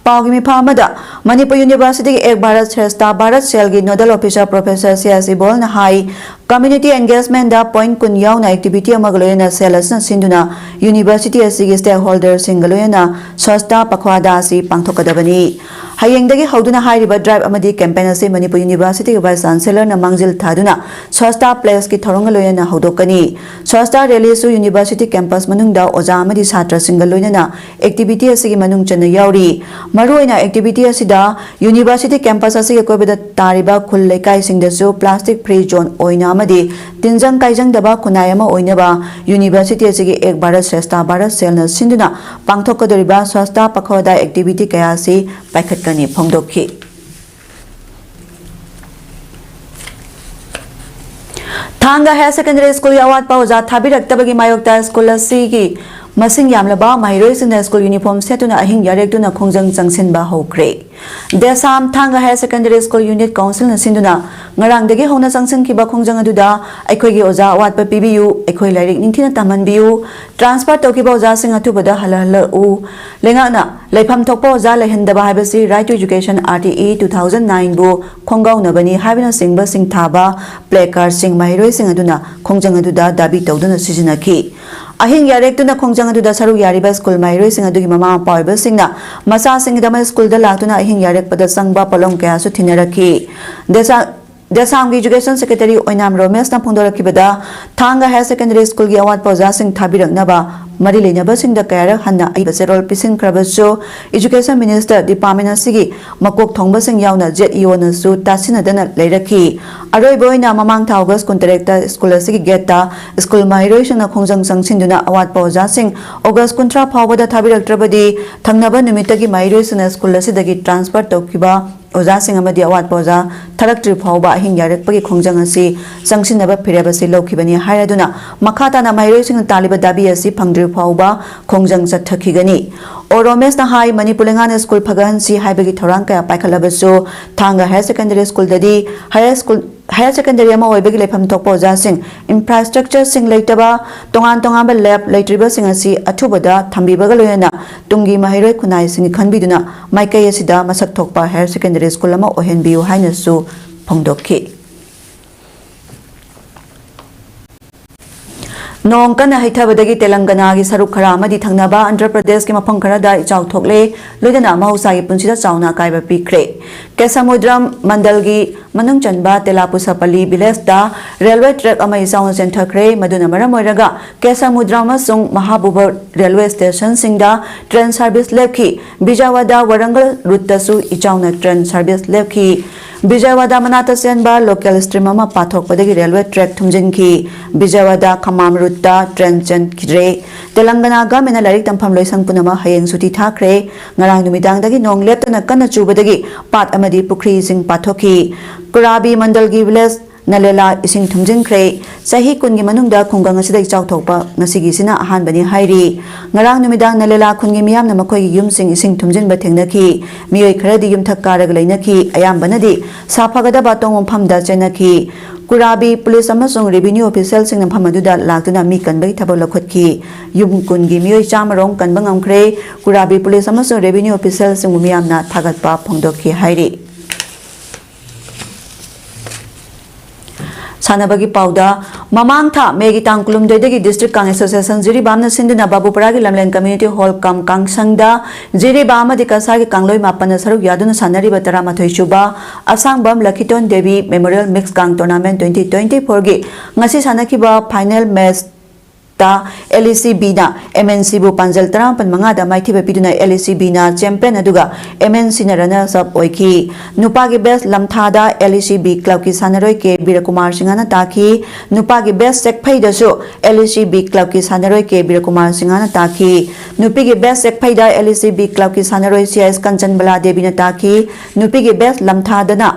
ꯄꯥꯎꯒꯤ ꯃꯤꯐꯝ ꯑꯃꯗ ꯃꯅꯤꯄꯨꯔ ꯌꯨꯅꯤꯚꯔꯁꯤꯇꯤꯒꯤ ꯑꯦꯛ ꯚꯥꯔꯠ ꯁ꯭ꯔꯦꯁꯇꯥ ꯚꯥꯔꯠ ꯁꯦꯜꯒꯤ nodal officer professor C S ꯏꯕꯣꯜꯅ ꯍꯥꯏ, ꯀꯝꯃ꯭ꯌꯨꯅꯤꯇꯤ ꯑꯦꯡꯒꯦꯖꯃꯦꯟꯗ ꯄꯣꯏꯟꯠ ꯀꯨꯟ ꯌꯥꯎꯅ ꯑꯦꯛꯇꯤꯚꯤꯇꯤ ꯑꯃꯒ ꯂꯣꯏꯅꯅ ꯁꯦꯜ ꯑꯁꯤꯅ ꯁꯤꯟꯗꯨꯅ ꯌꯨꯅꯤꯚꯔꯁꯤꯇꯤ ꯑꯁꯤꯒꯤ ꯁ꯭ꯇꯦꯛꯍꯣꯜꯗꯔꯁꯤꯡꯒ ꯂꯣꯏꯅꯅ ꯁ꯭ꯋꯥꯁꯇꯥ ꯄꯈ꯭ꯋꯥꯗꯥ ꯑꯁꯤ ꯄꯥꯡꯊꯣꯛꯀꯗꯕꯅꯤ꯫ ꯍꯌꯦꯡꯗꯒꯤ ꯍꯧꯗꯨꯅ ꯍꯥꯏꯔꯤꯕ ꯗ꯭ꯔꯥꯏꯚ ꯑꯃꯗꯤ ꯀꯦꯝꯄꯦꯟ ꯑꯁꯤ ꯃꯅꯤꯄꯨꯔ ꯌꯨꯅꯤꯚꯔꯁꯤꯇꯤꯒꯤ ꯚꯥꯏꯁ ꯆꯥꯟꯁꯦꯂꯔꯅ ꯃꯥꯡꯖꯤꯜ ꯊꯥꯗꯨꯅ ꯁ꯭ꯋꯥꯁꯇꯥ ꯄ꯭ꯂꯦꯁꯀꯤ ꯊꯧꯔꯝꯒ ꯂꯣꯏꯅꯅ ꯍꯧꯗꯣꯛꯀꯅꯤ꯫ ꯁ꯭ꯋꯥꯁꯇꯥ ꯔꯦꯂꯤꯁꯨ ꯌꯨꯅꯤꯚꯔꯁꯤꯇꯤ ꯀꯦꯝꯄꯁ ꯃꯅꯨꯡꯗ ꯑꯣꯖꯥ ꯑꯃꯗꯤ ꯁꯥꯇ꯭ꯔꯁꯤꯡꯒ ꯂꯣꯏꯅꯅ ꯑꯦꯛꯇꯤꯚꯤꯇꯤ ꯑꯁꯤꯒꯤ ꯃꯅꯨꯡ ꯆꯟꯅ ꯌꯥꯎꯔꯤ꯫ ꯃꯔꯨꯑꯣꯏꯅ ꯑꯦꯛꯇꯤꯚꯤꯇꯤ ꯑꯁꯤꯗ ꯌꯨꯅꯤꯚꯔꯁꯤꯇꯤ ꯀꯦꯝꯄꯁ ꯑꯁꯤꯒꯤ ꯑꯀꯣꯏꯕꯗ ꯇꯥꯔꯤꯕ ꯈꯨꯜ ꯂꯩꯀꯥꯏꯁꯤꯡꯗꯁꯨ ꯄ꯭ꯂꯥꯁꯇꯤꯛ ꯐ꯭ꯔꯤ ꯖꯣꯟ ꯑꯣꯏꯅ ꯑꯃꯗꯤ ꯇꯤꯟꯖꯪ ꯀꯥꯏꯖꯪꯗꯕ ꯈꯨꯟꯅꯥꯏ ꯑꯃ ꯑꯣꯏꯅꯕ ꯌꯨꯅꯤꯚꯔꯁꯤꯇꯤ ꯑꯁꯤꯒꯤ ꯑꯦꯛ ꯚꯥꯔꯠ ꯁ꯭ꯔꯦꯁꯇꯥ ꯚꯥꯔꯠ ꯁꯦꯜꯅ ꯁꯤꯟꯗꯨꯅ ꯄꯥꯡꯊꯣꯛꯀꯗꯧꯔꯤꯕ ꯁ꯭ꯋꯥꯁꯇꯥ ꯄꯈ꯭ꯋꯥꯗꯥ ꯑꯦꯛꯇꯤꯚꯤꯇꯤ ꯀꯌꯥ ꯑꯁꯤ ꯄꯥꯏꯈꯠꯀꯅꯤ ꯐꯣꯡꯗꯣꯛꯈꯤ꯫ ꯊꯥꯡꯒ ꯍꯥꯌꯔ ꯁꯦꯀꯦꯟꯗꯔꯤ ꯁ꯭ꯀꯨꯜꯒꯤ ꯑꯋꯥꯠꯄ ꯑꯣꯖꯥ ꯊꯥꯕꯤꯔꯛꯇꯕꯒꯤ ꯃꯥꯌꯣꯛꯇ ꯁ꯭ꯀꯨꯜ ꯑꯁꯤꯒꯤ ꯃꯁꯤꯡ ꯌꯥꯝꯂꯕ ꯃꯍꯩꯔꯣꯏꯁꯤꯡꯅ ꯁ꯭ꯀꯨꯜ ꯌꯨꯅꯤꯐꯣꯔꯝ ꯁꯦꯠꯇꯨꯅ ꯑꯍꯤꯡ ꯌꯥꯔꯦꯛꯇꯨꯅ ꯈꯣꯡꯖꯪ ꯆꯪꯁꯤꯟꯕ ꯍꯧꯈ꯭ꯔꯦ꯫ ꯗꯦꯁꯥꯝ ꯊꯥꯡꯒ ꯍꯥꯌꯔ ꯁꯦꯀꯦꯟꯗꯔꯤ ꯁ꯭ꯀꯨꯜ ꯌꯨꯅꯤꯠ ꯀꯥꯎꯟꯁꯤꯜꯅ ꯁꯤꯟꯗꯨꯅ ꯉꯔꯥꯡꯗꯒꯤ ꯍꯧꯅ ꯆꯪꯁꯤꯟꯈꯤꯕ ꯈꯣꯡꯖꯪ ꯑꯗꯨꯗ ꯑꯩꯈꯣꯏꯒꯤ ꯑꯣꯖꯥ ꯑꯋꯥꯠꯄ ꯄꯤꯕꯤꯌꯨ, ꯑꯩꯈꯣꯏ ꯂꯥꯏꯔꯤꯛ ꯅꯤꯡꯊꯤꯅ ꯇꯝꯍꯟꯕꯤꯌꯨ, ꯇ꯭ꯔꯥꯟꯁꯐꯔ ꯇꯧꯈꯤꯕ ꯑꯣꯖꯥꯁꯤꯡ ꯑꯊꯨꯕꯗ ꯍꯜꯂꯍꯜꯂꯛꯎ, ꯂꯩꯉꯥꯛꯅ ꯂꯩꯐꯝ ꯊꯣꯛꯄ ꯑꯣꯖꯥ ꯂꯩꯍꯟꯗꯕ ꯍꯥꯏꯕꯁꯤ Right to Education R T E two thousand nine ꯕꯨ ꯈꯣꯡꯒꯥꯎꯅꯕꯅꯤ ꯍꯥꯏꯕꯅꯆꯤꯡꯕꯁꯤꯡ ꯊꯥꯕ ꯄ꯭ꯂꯦ ꯀꯥꯔꯗꯁꯤꯡ ꯃꯍꯩꯔꯣꯏꯁꯤꯡ ꯑꯗꯨꯅ ꯈꯣꯡꯖꯪ ꯑꯗꯨꯗ ꯗꯥꯕꯤ ꯇꯧꯗꯨꯅ ꯁꯤꯖꯤꯟꯅꯈꯤ꯫ ꯑꯍꯤꯡ ꯌꯥꯔꯦꯛꯇꯨꯅ ꯈꯣꯡꯖꯪ ꯑꯗꯨꯗ ꯁꯔꯨꯛ ꯌꯥꯔꯤꯕ ꯁ꯭ꯀꯨꯜ ꯃꯍꯩꯔꯣꯏꯁꯤꯡ ꯑꯗꯨꯒꯤ ꯃꯃꯥ ꯃꯄꯥ ꯑꯣꯏꯕꯁꯤꯡꯅ ꯃꯆꯥꯁꯤꯡꯒꯤꯗꯃꯛ ꯁ꯭ꯀꯨꯜꯗ ꯂꯥꯛꯇꯨꯅ ꯑꯍꯤꯡ ꯌꯥꯔꯦꯛꯄꯗ ꯆꯪꯕ ꯄꯣꯠꯂꯝ ꯀꯌꯥꯁꯨ ꯊꯤꯟꯅꯔꯛꯈꯤ꯫ ꯗꯦꯁꯥ-, ꯗꯦꯁꯥꯝꯒꯤ Education Secretary ꯑꯣꯏꯅꯥꯝ ꯔꯣꯃꯦꯁꯅ ꯐꯣꯡꯗꯣꯔꯛꯈꯤꯕꯗ, ꯊꯥꯡꯒ Higher Secondary Schoolꯒꯤ ꯑꯋꯥꯠꯄ ꯑꯣꯖꯥꯁꯤꯡ ꯊꯥꯕꯤꯔꯛꯅꯕ ꯃꯔꯤ ꯂꯩꯅꯕꯁꯤꯡꯗ ꯀꯌꯥꯔꯛ ꯍꯟꯅ ꯑꯏꯕ ꯆꯦꯔꯣꯜ ꯄꯤꯁꯤꯟꯈ꯭ꯔꯕꯁꯨ, Education Minister department ꯑꯁꯤꯒꯤ ꯃꯀꯣꯛ ꯊꯣꯡꯕꯁꯤꯡ ꯌꯥꯎꯅ ZEOꯅꯁꯨ ꯇꯥꯁꯤꯟꯅꯗꯅ ꯂꯩꯔꯛꯈꯤ꯫ ꯑꯔꯣꯏꯕ ꯑꯣꯏꯅ ꯃꯃꯥꯡ ꯊꯥ August ꯀꯨꯟꯇꯔꯦꯠꯇ ꯁ꯭ꯀꯨꯜ ꯑꯁꯤꯒꯤ ꯒꯦꯠꯇ ꯁ꯭ꯀꯨꯜ ꯃꯍꯩꯔꯣꯏꯁꯤꯡꯅ ꯈꯣꯡꯖꯪ ꯆꯪꯁꯤꯟꯗꯨꯅ ꯑꯋꯥꯠꯄ ꯑꯣꯖꯥꯁꯤꯡ August ꯀꯨꯟꯊ꯭ꯔꯥ ꯐꯥꯎꯕꯗ ꯊꯥꯕꯤꯔꯛꯇ꯭ꯔꯕꯗꯤ ꯊꯪꯅꯕ ꯅꯨꯃꯤꯠꯇꯒꯤ ꯃꯍꯩꯔꯣꯏꯁꯤꯡꯅ ꯁ꯭ꯀꯨꯜ ꯑꯁꯤꯗꯒꯤ transfer ꯇꯧꯈꯤꯕ ꯑꯣꯖꯥꯁꯤꯡ ꯑꯃꯗꯤ ꯑꯋꯥꯠꯄ ꯑꯣꯖꯥ ꯊꯥꯔꯛꯇ꯭ꯔꯤ ꯐꯥꯎꯕ ꯑꯍꯤꯡ ꯌꯥꯔꯦꯛꯄꯒꯤ ꯈꯣꯡꯖꯪ ꯑꯁꯤ ꯆꯪꯁꯤꯟꯅꯕ ꯐꯤꯔꯦꯞ ꯑꯁꯤ ꯂꯧꯈꯤꯕꯅꯤ ꯍꯥꯏꯔꯗꯨꯅ, ꯃꯈꯥ ꯇꯥꯅ ꯃꯍꯩꯔꯣꯏꯁꯤꯡꯅ ꯇꯥꯜꯂꯤꯕ ꯗꯥꯕꯤ ꯑꯁꯤ ꯐꯪꯗ꯭ꯔꯤ ꯐꯥꯎꯕ ꯈꯣꯡꯖꯪ ꯆꯠꯊꯈꯤꯒꯅꯤ꯫ ꯑꯣ ꯔꯣꯃꯦꯁꯅ ꯍꯥꯏ, ꯃꯅꯤꯄꯨꯔ ꯂꯩꯉꯥꯛꯅ ꯁ꯭ꯀꯨꯜ ꯐꯒꯠꯍꯟꯁꯤ ꯍꯥꯏꯕꯒꯤ ꯊꯧꯔꯥꯡ ꯀꯌꯥ ꯄꯥꯏꯈꯠꯂꯕꯁꯨ, ꯊꯥꯡꯒ Higher Secondary Schoolꯗꯗꯤ higher school, higher secondary ꯑꯃ ꯑꯣꯏꯕꯒꯤ ꯂꯩꯐꯝ ꯊꯣꯛꯄ ꯑꯣꯖꯥꯁꯤꯡ, infrastructureꯁꯤꯡ ꯂꯩꯇꯕ, ꯇꯣꯉꯥꯟ ꯇꯣꯉꯥꯟꯕ lab ꯂꯩꯇ꯭ꯔꯤꯕꯁꯤꯡ ꯑꯁꯤ ꯑꯊꯨꯕꯗ ꯊꯝꯕꯤꯕꯒ ꯂꯣꯏꯅꯅ ꯇꯨꯡꯒꯤ ꯃꯍꯩꯔꯣꯏ ꯈꯨꯟꯅꯥꯏꯁꯤꯡꯒꯤ ꯈꯟꯕꯤꯗꯨꯅ ꯃꯥꯏꯀꯩ ꯑꯁꯤꯗ ꯃꯁꯛ ꯊꯣꯛꯄ higher secondary school ꯑꯃ ꯑꯣꯏꯍꯟꯕꯤꯌꯨ ꯍꯥꯏꯅꯁꯨ ꯐꯣꯡꯗꯣꯛꯈꯤ꯫ ꯅꯣꯡ ꯀꯟꯅ ꯍꯩꯊꯕꯗꯒꯤ ꯇꯦꯂꯪꯒꯅꯥꯒꯤ ꯁꯔꯨꯛ ꯈꯔ ꯑꯃꯗꯤ ꯊꯪꯅꯕ ꯑꯟꯙ꯭ꯔ ꯄ꯭ꯔꯗꯦꯁꯀꯤ ꯃꯐꯝ ꯈꯔꯗ ꯏꯆꯥꯎ ꯊꯣꯛꯂꯦ, ꯂꯣꯏꯅꯅ ꯃꯍꯧꯁꯥꯒꯤ ꯄꯨꯟꯁꯤꯗ ꯆꯥꯎꯅ ꯑꯀꯥꯏꯕ ꯄꯤꯈ꯭ꯔꯦ꯫ ꯀꯦꯁꯥꯃꯨꯗ꯭ꯔꯝ ꯃꯟꯗꯜꯒꯤ ꯃꯅꯨꯡ ꯆꯟꯕ ꯇꯦꯂꯥꯄꯨꯁꯥꯄꯜꯂꯤ villageꯇ railway track ꯑꯃ ꯏꯆꯥꯎꯅ ꯆꯦꯟꯊꯈ꯭ꯔꯦ꯫ ꯃꯗꯨꯅ ꯃꯔꯝ ꯑꯣꯏꯔꯒ ꯀꯦꯁꯥꯃꯨꯗ꯭ꯔꯝ ꯑꯃꯁꯨꯡ ꯃꯍꯥꯕꯨꯕ railway stationꯁꯤꯡꯗ train service ꯂꯦꯞꯈꯤ꯫ ꯕꯤꯖꯥꯋꯥꯗꯥ Warangal ꯔꯨꯠꯇꯁꯨ ꯏꯆꯥꯎꯅ train service ꯂꯦꯞꯈꯤ꯫ ꯕꯤꯖꯥꯋꯥꯗꯥ ꯃꯅꯥꯛꯇ ꯆꯦꯟꯕ local stream ꯑꯃ ꯄꯥꯊꯣꯛꯄꯗꯒꯤ railway track ꯊꯨꯝꯖꯤꯟꯈꯤ꯫ ꯕꯤꯖꯥꯋꯥꯗꯥ ꯈꯃꯥꯝ ꯔꯨꯠꯇ train ꯆꯦꯟꯈꯤꯗ꯭ꯔꯦ꯫ ꯇꯦꯂꯪꯒꯅꯥ governmentꯅ ꯂꯥꯏꯔꯤꯛ ꯇꯝꯐꯝ ꯂꯣꯏꯁꯪ ꯄꯨꯝꯅꯃꯛ ꯍꯌꯦꯡ ꯁꯨꯇꯤ ꯊꯥꯈ꯭ꯔꯦ꯫ ꯉꯔꯥꯡ ꯅꯨꯃꯤꯗꯥꯡꯗꯒꯤ ꯅꯣꯡ ꯂꯦꯞꯇꯅ ꯀꯟꯅ ꯆꯨꯕꯗꯒꯤ ꯄꯥꯠ ꯑꯃꯗꯤ ꯄꯨꯈ꯭ꯔꯤ ꯏꯁꯤꯡ ꯄꯥꯊꯣꯛꯈꯤ꯫ ꯀꯨꯔꯥꯕꯤ ꯃꯟꯗꯜꯒꯤ village ꯅꯂꯦꯂꯥ ꯏꯁꯤꯡ ꯊꯨꯝꯖꯤꯟꯈ꯭ꯔꯦ꯫ ꯆꯍꯤ ꯀꯨꯟꯒꯤ ꯃꯅꯨꯡꯗ ꯈꯨꯡꯒꯪ ꯑꯁꯤꯗ ꯏꯆꯥꯎ ꯊꯣꯛꯄ ꯉꯁꯤꯒꯤꯁꯤꯅ ꯑꯍꯥꯟꯕꯅꯤ ꯍꯥꯏꯔꯤ꯫ ꯉꯔꯥꯡ ꯅꯨꯃꯤꯗꯥꯡ ꯅꯂꯦꯂꯥ ꯈꯨꯟꯒꯤ ꯃꯤꯌꯥꯝꯅ ꯃꯈꯣꯏꯒꯤ ꯌꯨꯝꯁꯤꯡ ꯏꯁꯤꯡ ꯊꯨꯝꯖꯤꯟꯕ ꯊꯦꯡꯅꯈꯤ꯫ ꯃꯤꯑꯣꯏ ꯈꯔꯗꯤ ꯌꯨꯝꯊꯛ ꯀꯥꯔꯒ ꯂꯩꯅꯈꯤ꯫ ꯑꯌꯥꯝꯕꯅꯗꯤ ꯁꯥꯐꯒꯗꯕ ꯑꯇꯣꯡꯕ ꯃꯐꯝꯗ ꯆꯦꯟꯅꯈꯤ꯫ ꯀꯨꯔꯥꯕꯤ police ꯑꯃꯁꯨꯡ revenue officialꯁꯤꯡꯅ ꯃꯐꯝ ꯑꯗꯨꯗ ꯂꯥꯛꯇꯨꯅ ꯃꯤ ꯀꯟꯕꯒꯤ ꯊꯕꯛ ꯂꯧꯈꯠꯈꯤ꯫ ꯌꯨꯝ ꯀꯨꯟꯒꯤ ꯃꯤꯑꯣꯏ ꯆꯥꯝꯃ ꯔꯣꯝ ꯀꯟꯕ ꯉꯝꯈ꯭ꯔꯦ꯫ ꯀꯨꯔꯥꯕꯤ police ꯑꯃꯁꯨꯡ revenue officialꯁꯤꯡꯕꯨ ꯃꯤꯌꯥꯝꯅ ꯊꯥꯒꯠꯄ ꯐꯣꯡꯗꯣꯛꯈꯤ ꯍꯥꯏꯔꯤ꯫ ꯁꯥꯟꯅꯕꯒꯤ ꯄꯥꯎꯗ, ꯃꯃꯥꯡ ꯊꯥ ꯃꯦꯒꯤ ꯇꯥꯡ ꯀꯨꯟꯍꯨꯝꯗꯣꯏꯗꯒꯤ District Kang Association ꯖꯤꯔꯤꯕꯥꯝꯅ ꯁꯤꯟꯗꯨꯅ ꯕꯥꯕꯨ ꯄꯔꯥꯒꯤ ꯂꯝꯂꯦꯟ Community Hall cum ꯀꯥꯡꯁꯪꯗ ꯖꯤꯔꯤꯕꯥꯝ ꯑꯃꯗꯤ ꯀꯁꯥꯔꯒꯤ ꯀꯥꯡꯂꯣꯏ ꯃꯥꯄꯟꯅ ꯁꯔꯨꯛ ꯌꯥꯗꯨꯅ ꯁꯥꯟꯅꯔꯤꯕ ꯇꯔꯥꯃꯥꯊꯣꯏ ꯁꯨꯕ ꯑꯁꯥꯡꯕꯝ ꯂꯈꯤꯇꯣꯟ Devi Memorial Mix Kang Tournament twenty twenty-four ꯒꯤ ꯉꯁꯤ ꯁꯥꯟꯅꯈꯤꯕ final match ꯇ LEC Bꯅ MNC ꯕꯨ ꯄꯥꯟꯖꯜ ꯇꯔꯥꯃꯥꯄꯟ ꯃꯉꯥꯗ ꯃꯥꯏꯊꯤꯕ ꯄꯤꯗꯨꯅ LEC Bꯅ champion ꯑꯗꯨꯒ MNCꯅ runners up ꯑꯣꯏꯈꯤ꯫ ꯅꯨꯄꯥꯒꯤ best ꯂꯝꯊꯥꯗ LEC B clubꯀꯤ ꯁꯥꯟꯅꯔꯣꯏ ꯀꯦ ꯕꯤꯔꯀꯨꯃꯥꯔ ꯁꯤꯡꯍꯅ ꯇꯥꯈꯤ꯫ ꯅꯨꯄꯥꯒꯤ best ꯆꯦꯛꯐꯩꯗꯁꯨ LEC B clubꯀꯤ ꯁꯥꯟꯅꯔꯣꯏ ꯀꯦ ꯕꯤꯔꯀꯨꯃꯥꯔ ꯁꯤꯡꯍꯅ ꯇꯥꯈꯤ꯫ ꯅꯨꯄꯤꯒꯤ best ꯆꯦꯛꯐꯩꯗ LEC B clubꯀꯤ ꯁꯥꯟꯅꯔꯣꯏ ꯁꯤ ꯑꯦꯁ ꯀꯟꯆꯟꯕꯂꯥ ꯗꯦꯕꯤꯅ ꯇꯥꯈꯤ꯫ ꯅꯨꯄꯤꯒꯤ best ꯂꯝꯊꯥꯗꯅ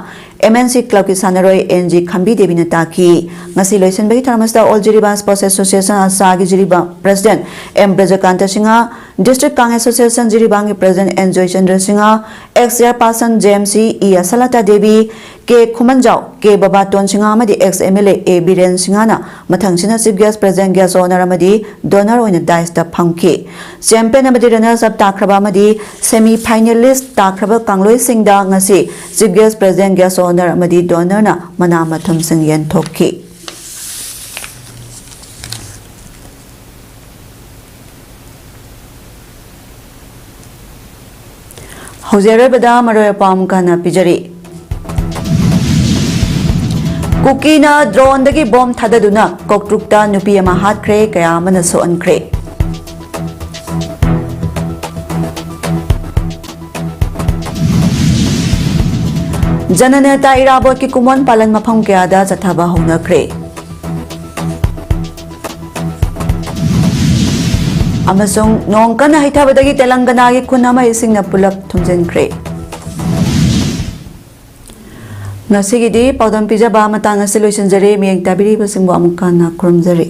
MNC clubꯀꯤ ꯁꯥꯟꯅꯔꯣꯏ ꯑꯦꯟ ꯖꯤ ꯈꯝꯕꯤ ꯗꯦꯕꯤꯅ ꯇꯥꯈꯤ꯫ ꯉꯁꯤ ꯂꯣꯏꯁꯤꯟꯕꯒꯤ ꯊꯧꯔꯝ ꯑꯁꯤꯗ All Jiribam Sports Association ꯑꯁꯥꯒꯤ Jiribam president M Brajakanta Singh, District Kang Association ꯖꯤꯔꯤꯕꯥꯝꯒꯤ president N Joychandra Singh, ex chairperson J M C E Asalata Devi, K Khumanjao, K Babaton Singh ꯑꯃꯗꯤ ex MLA ꯑꯦ ꯕꯤꯔꯦꯟ ꯁꯤꯡꯍꯅ ꯃꯊꯪꯁꯤꯅ chief guest, president, guest of honour ꯑꯃꯗꯤ donor ꯑꯣꯏꯅ dais ꯇ ꯐꯝꯈꯤ꯫ Champion ꯑꯃꯗꯤ runners up ꯇꯥꯈ꯭ꯔꯕ ꯑꯃꯗꯤ semi finalist ꯇꯥꯈ꯭ꯔꯕ ꯀꯥꯡꯂꯣꯏꯁꯤꯡꯗ ꯉꯁꯤ chief guest, president, guest of honour ꯑꯃꯗꯤ donor ꯅ ꯃꯅꯥ ꯃꯊꯨꯝꯁꯤꯡ ꯌꯦꯟꯊꯣꯛꯈꯤ꯫ ꯍꯧꯖꯤꯛ ꯑꯔꯣꯏꯕꯗ ꯃꯔꯨꯑꯣꯏꯕ ꯄꯥꯎ ꯑꯃꯨꯛ ꯍꯟꯅ ꯄꯤꯖꯔꯤ꯫ ꯀꯨꯀꯤꯅ droneꯗꯒꯤ bomb ꯊꯥꯗꯗꯨꯅ ꯀꯣꯛꯇ꯭ꯔꯨꯛꯇ ꯅꯨꯄꯤ ꯑꯃ ꯍꯥꯠꯈ꯭ꯔꯦ, ꯀꯌꯥ ꯑꯃꯅ ꯁꯣꯛꯍꯟꯈ꯭ꯔꯦ꯫ ꯖꯅꯅꯦꯇꯥ ꯏꯔꯥꯕꯣꯠꯀꯤ ꯀꯨꯝꯑꯣꯟ ꯄꯥꯂꯟ ꯃꯐꯝ ꯀꯌꯥꯗ ꯆꯠꯊꯕ ꯍꯧꯅꯈ꯭ꯔꯦ꯫ ꯑꯃꯁꯨꯡ ꯅꯣꯡ ꯀꯟꯅ ꯍꯩꯊꯕꯗꯒꯤ ꯇꯦꯂꯪꯒꯅꯥꯒꯤ ꯈꯨꯟ ꯑꯃ ꯏꯁꯤꯡꯅ ꯄꯨꯂꯞ ꯊꯨꯝꯖꯤꯟꯈ꯭ꯔꯦ꯫ ꯉꯁꯤꯒꯤꯗꯤ ꯄꯥꯎꯗꯝ ꯄꯤꯖꯕ ꯃꯇꯥꯡ ꯑꯁꯤ ꯂꯣꯏꯁꯤꯟꯖꯔꯦ꯫ ꯃꯤꯌꯦꯡ ꯇꯥꯕꯤꯔꯤꯕꯁꯤꯡꯕꯨ ꯑꯃꯨꯛ ꯍꯟꯅ ꯈꯨꯔꯨꯝꯖꯔꯤ꯫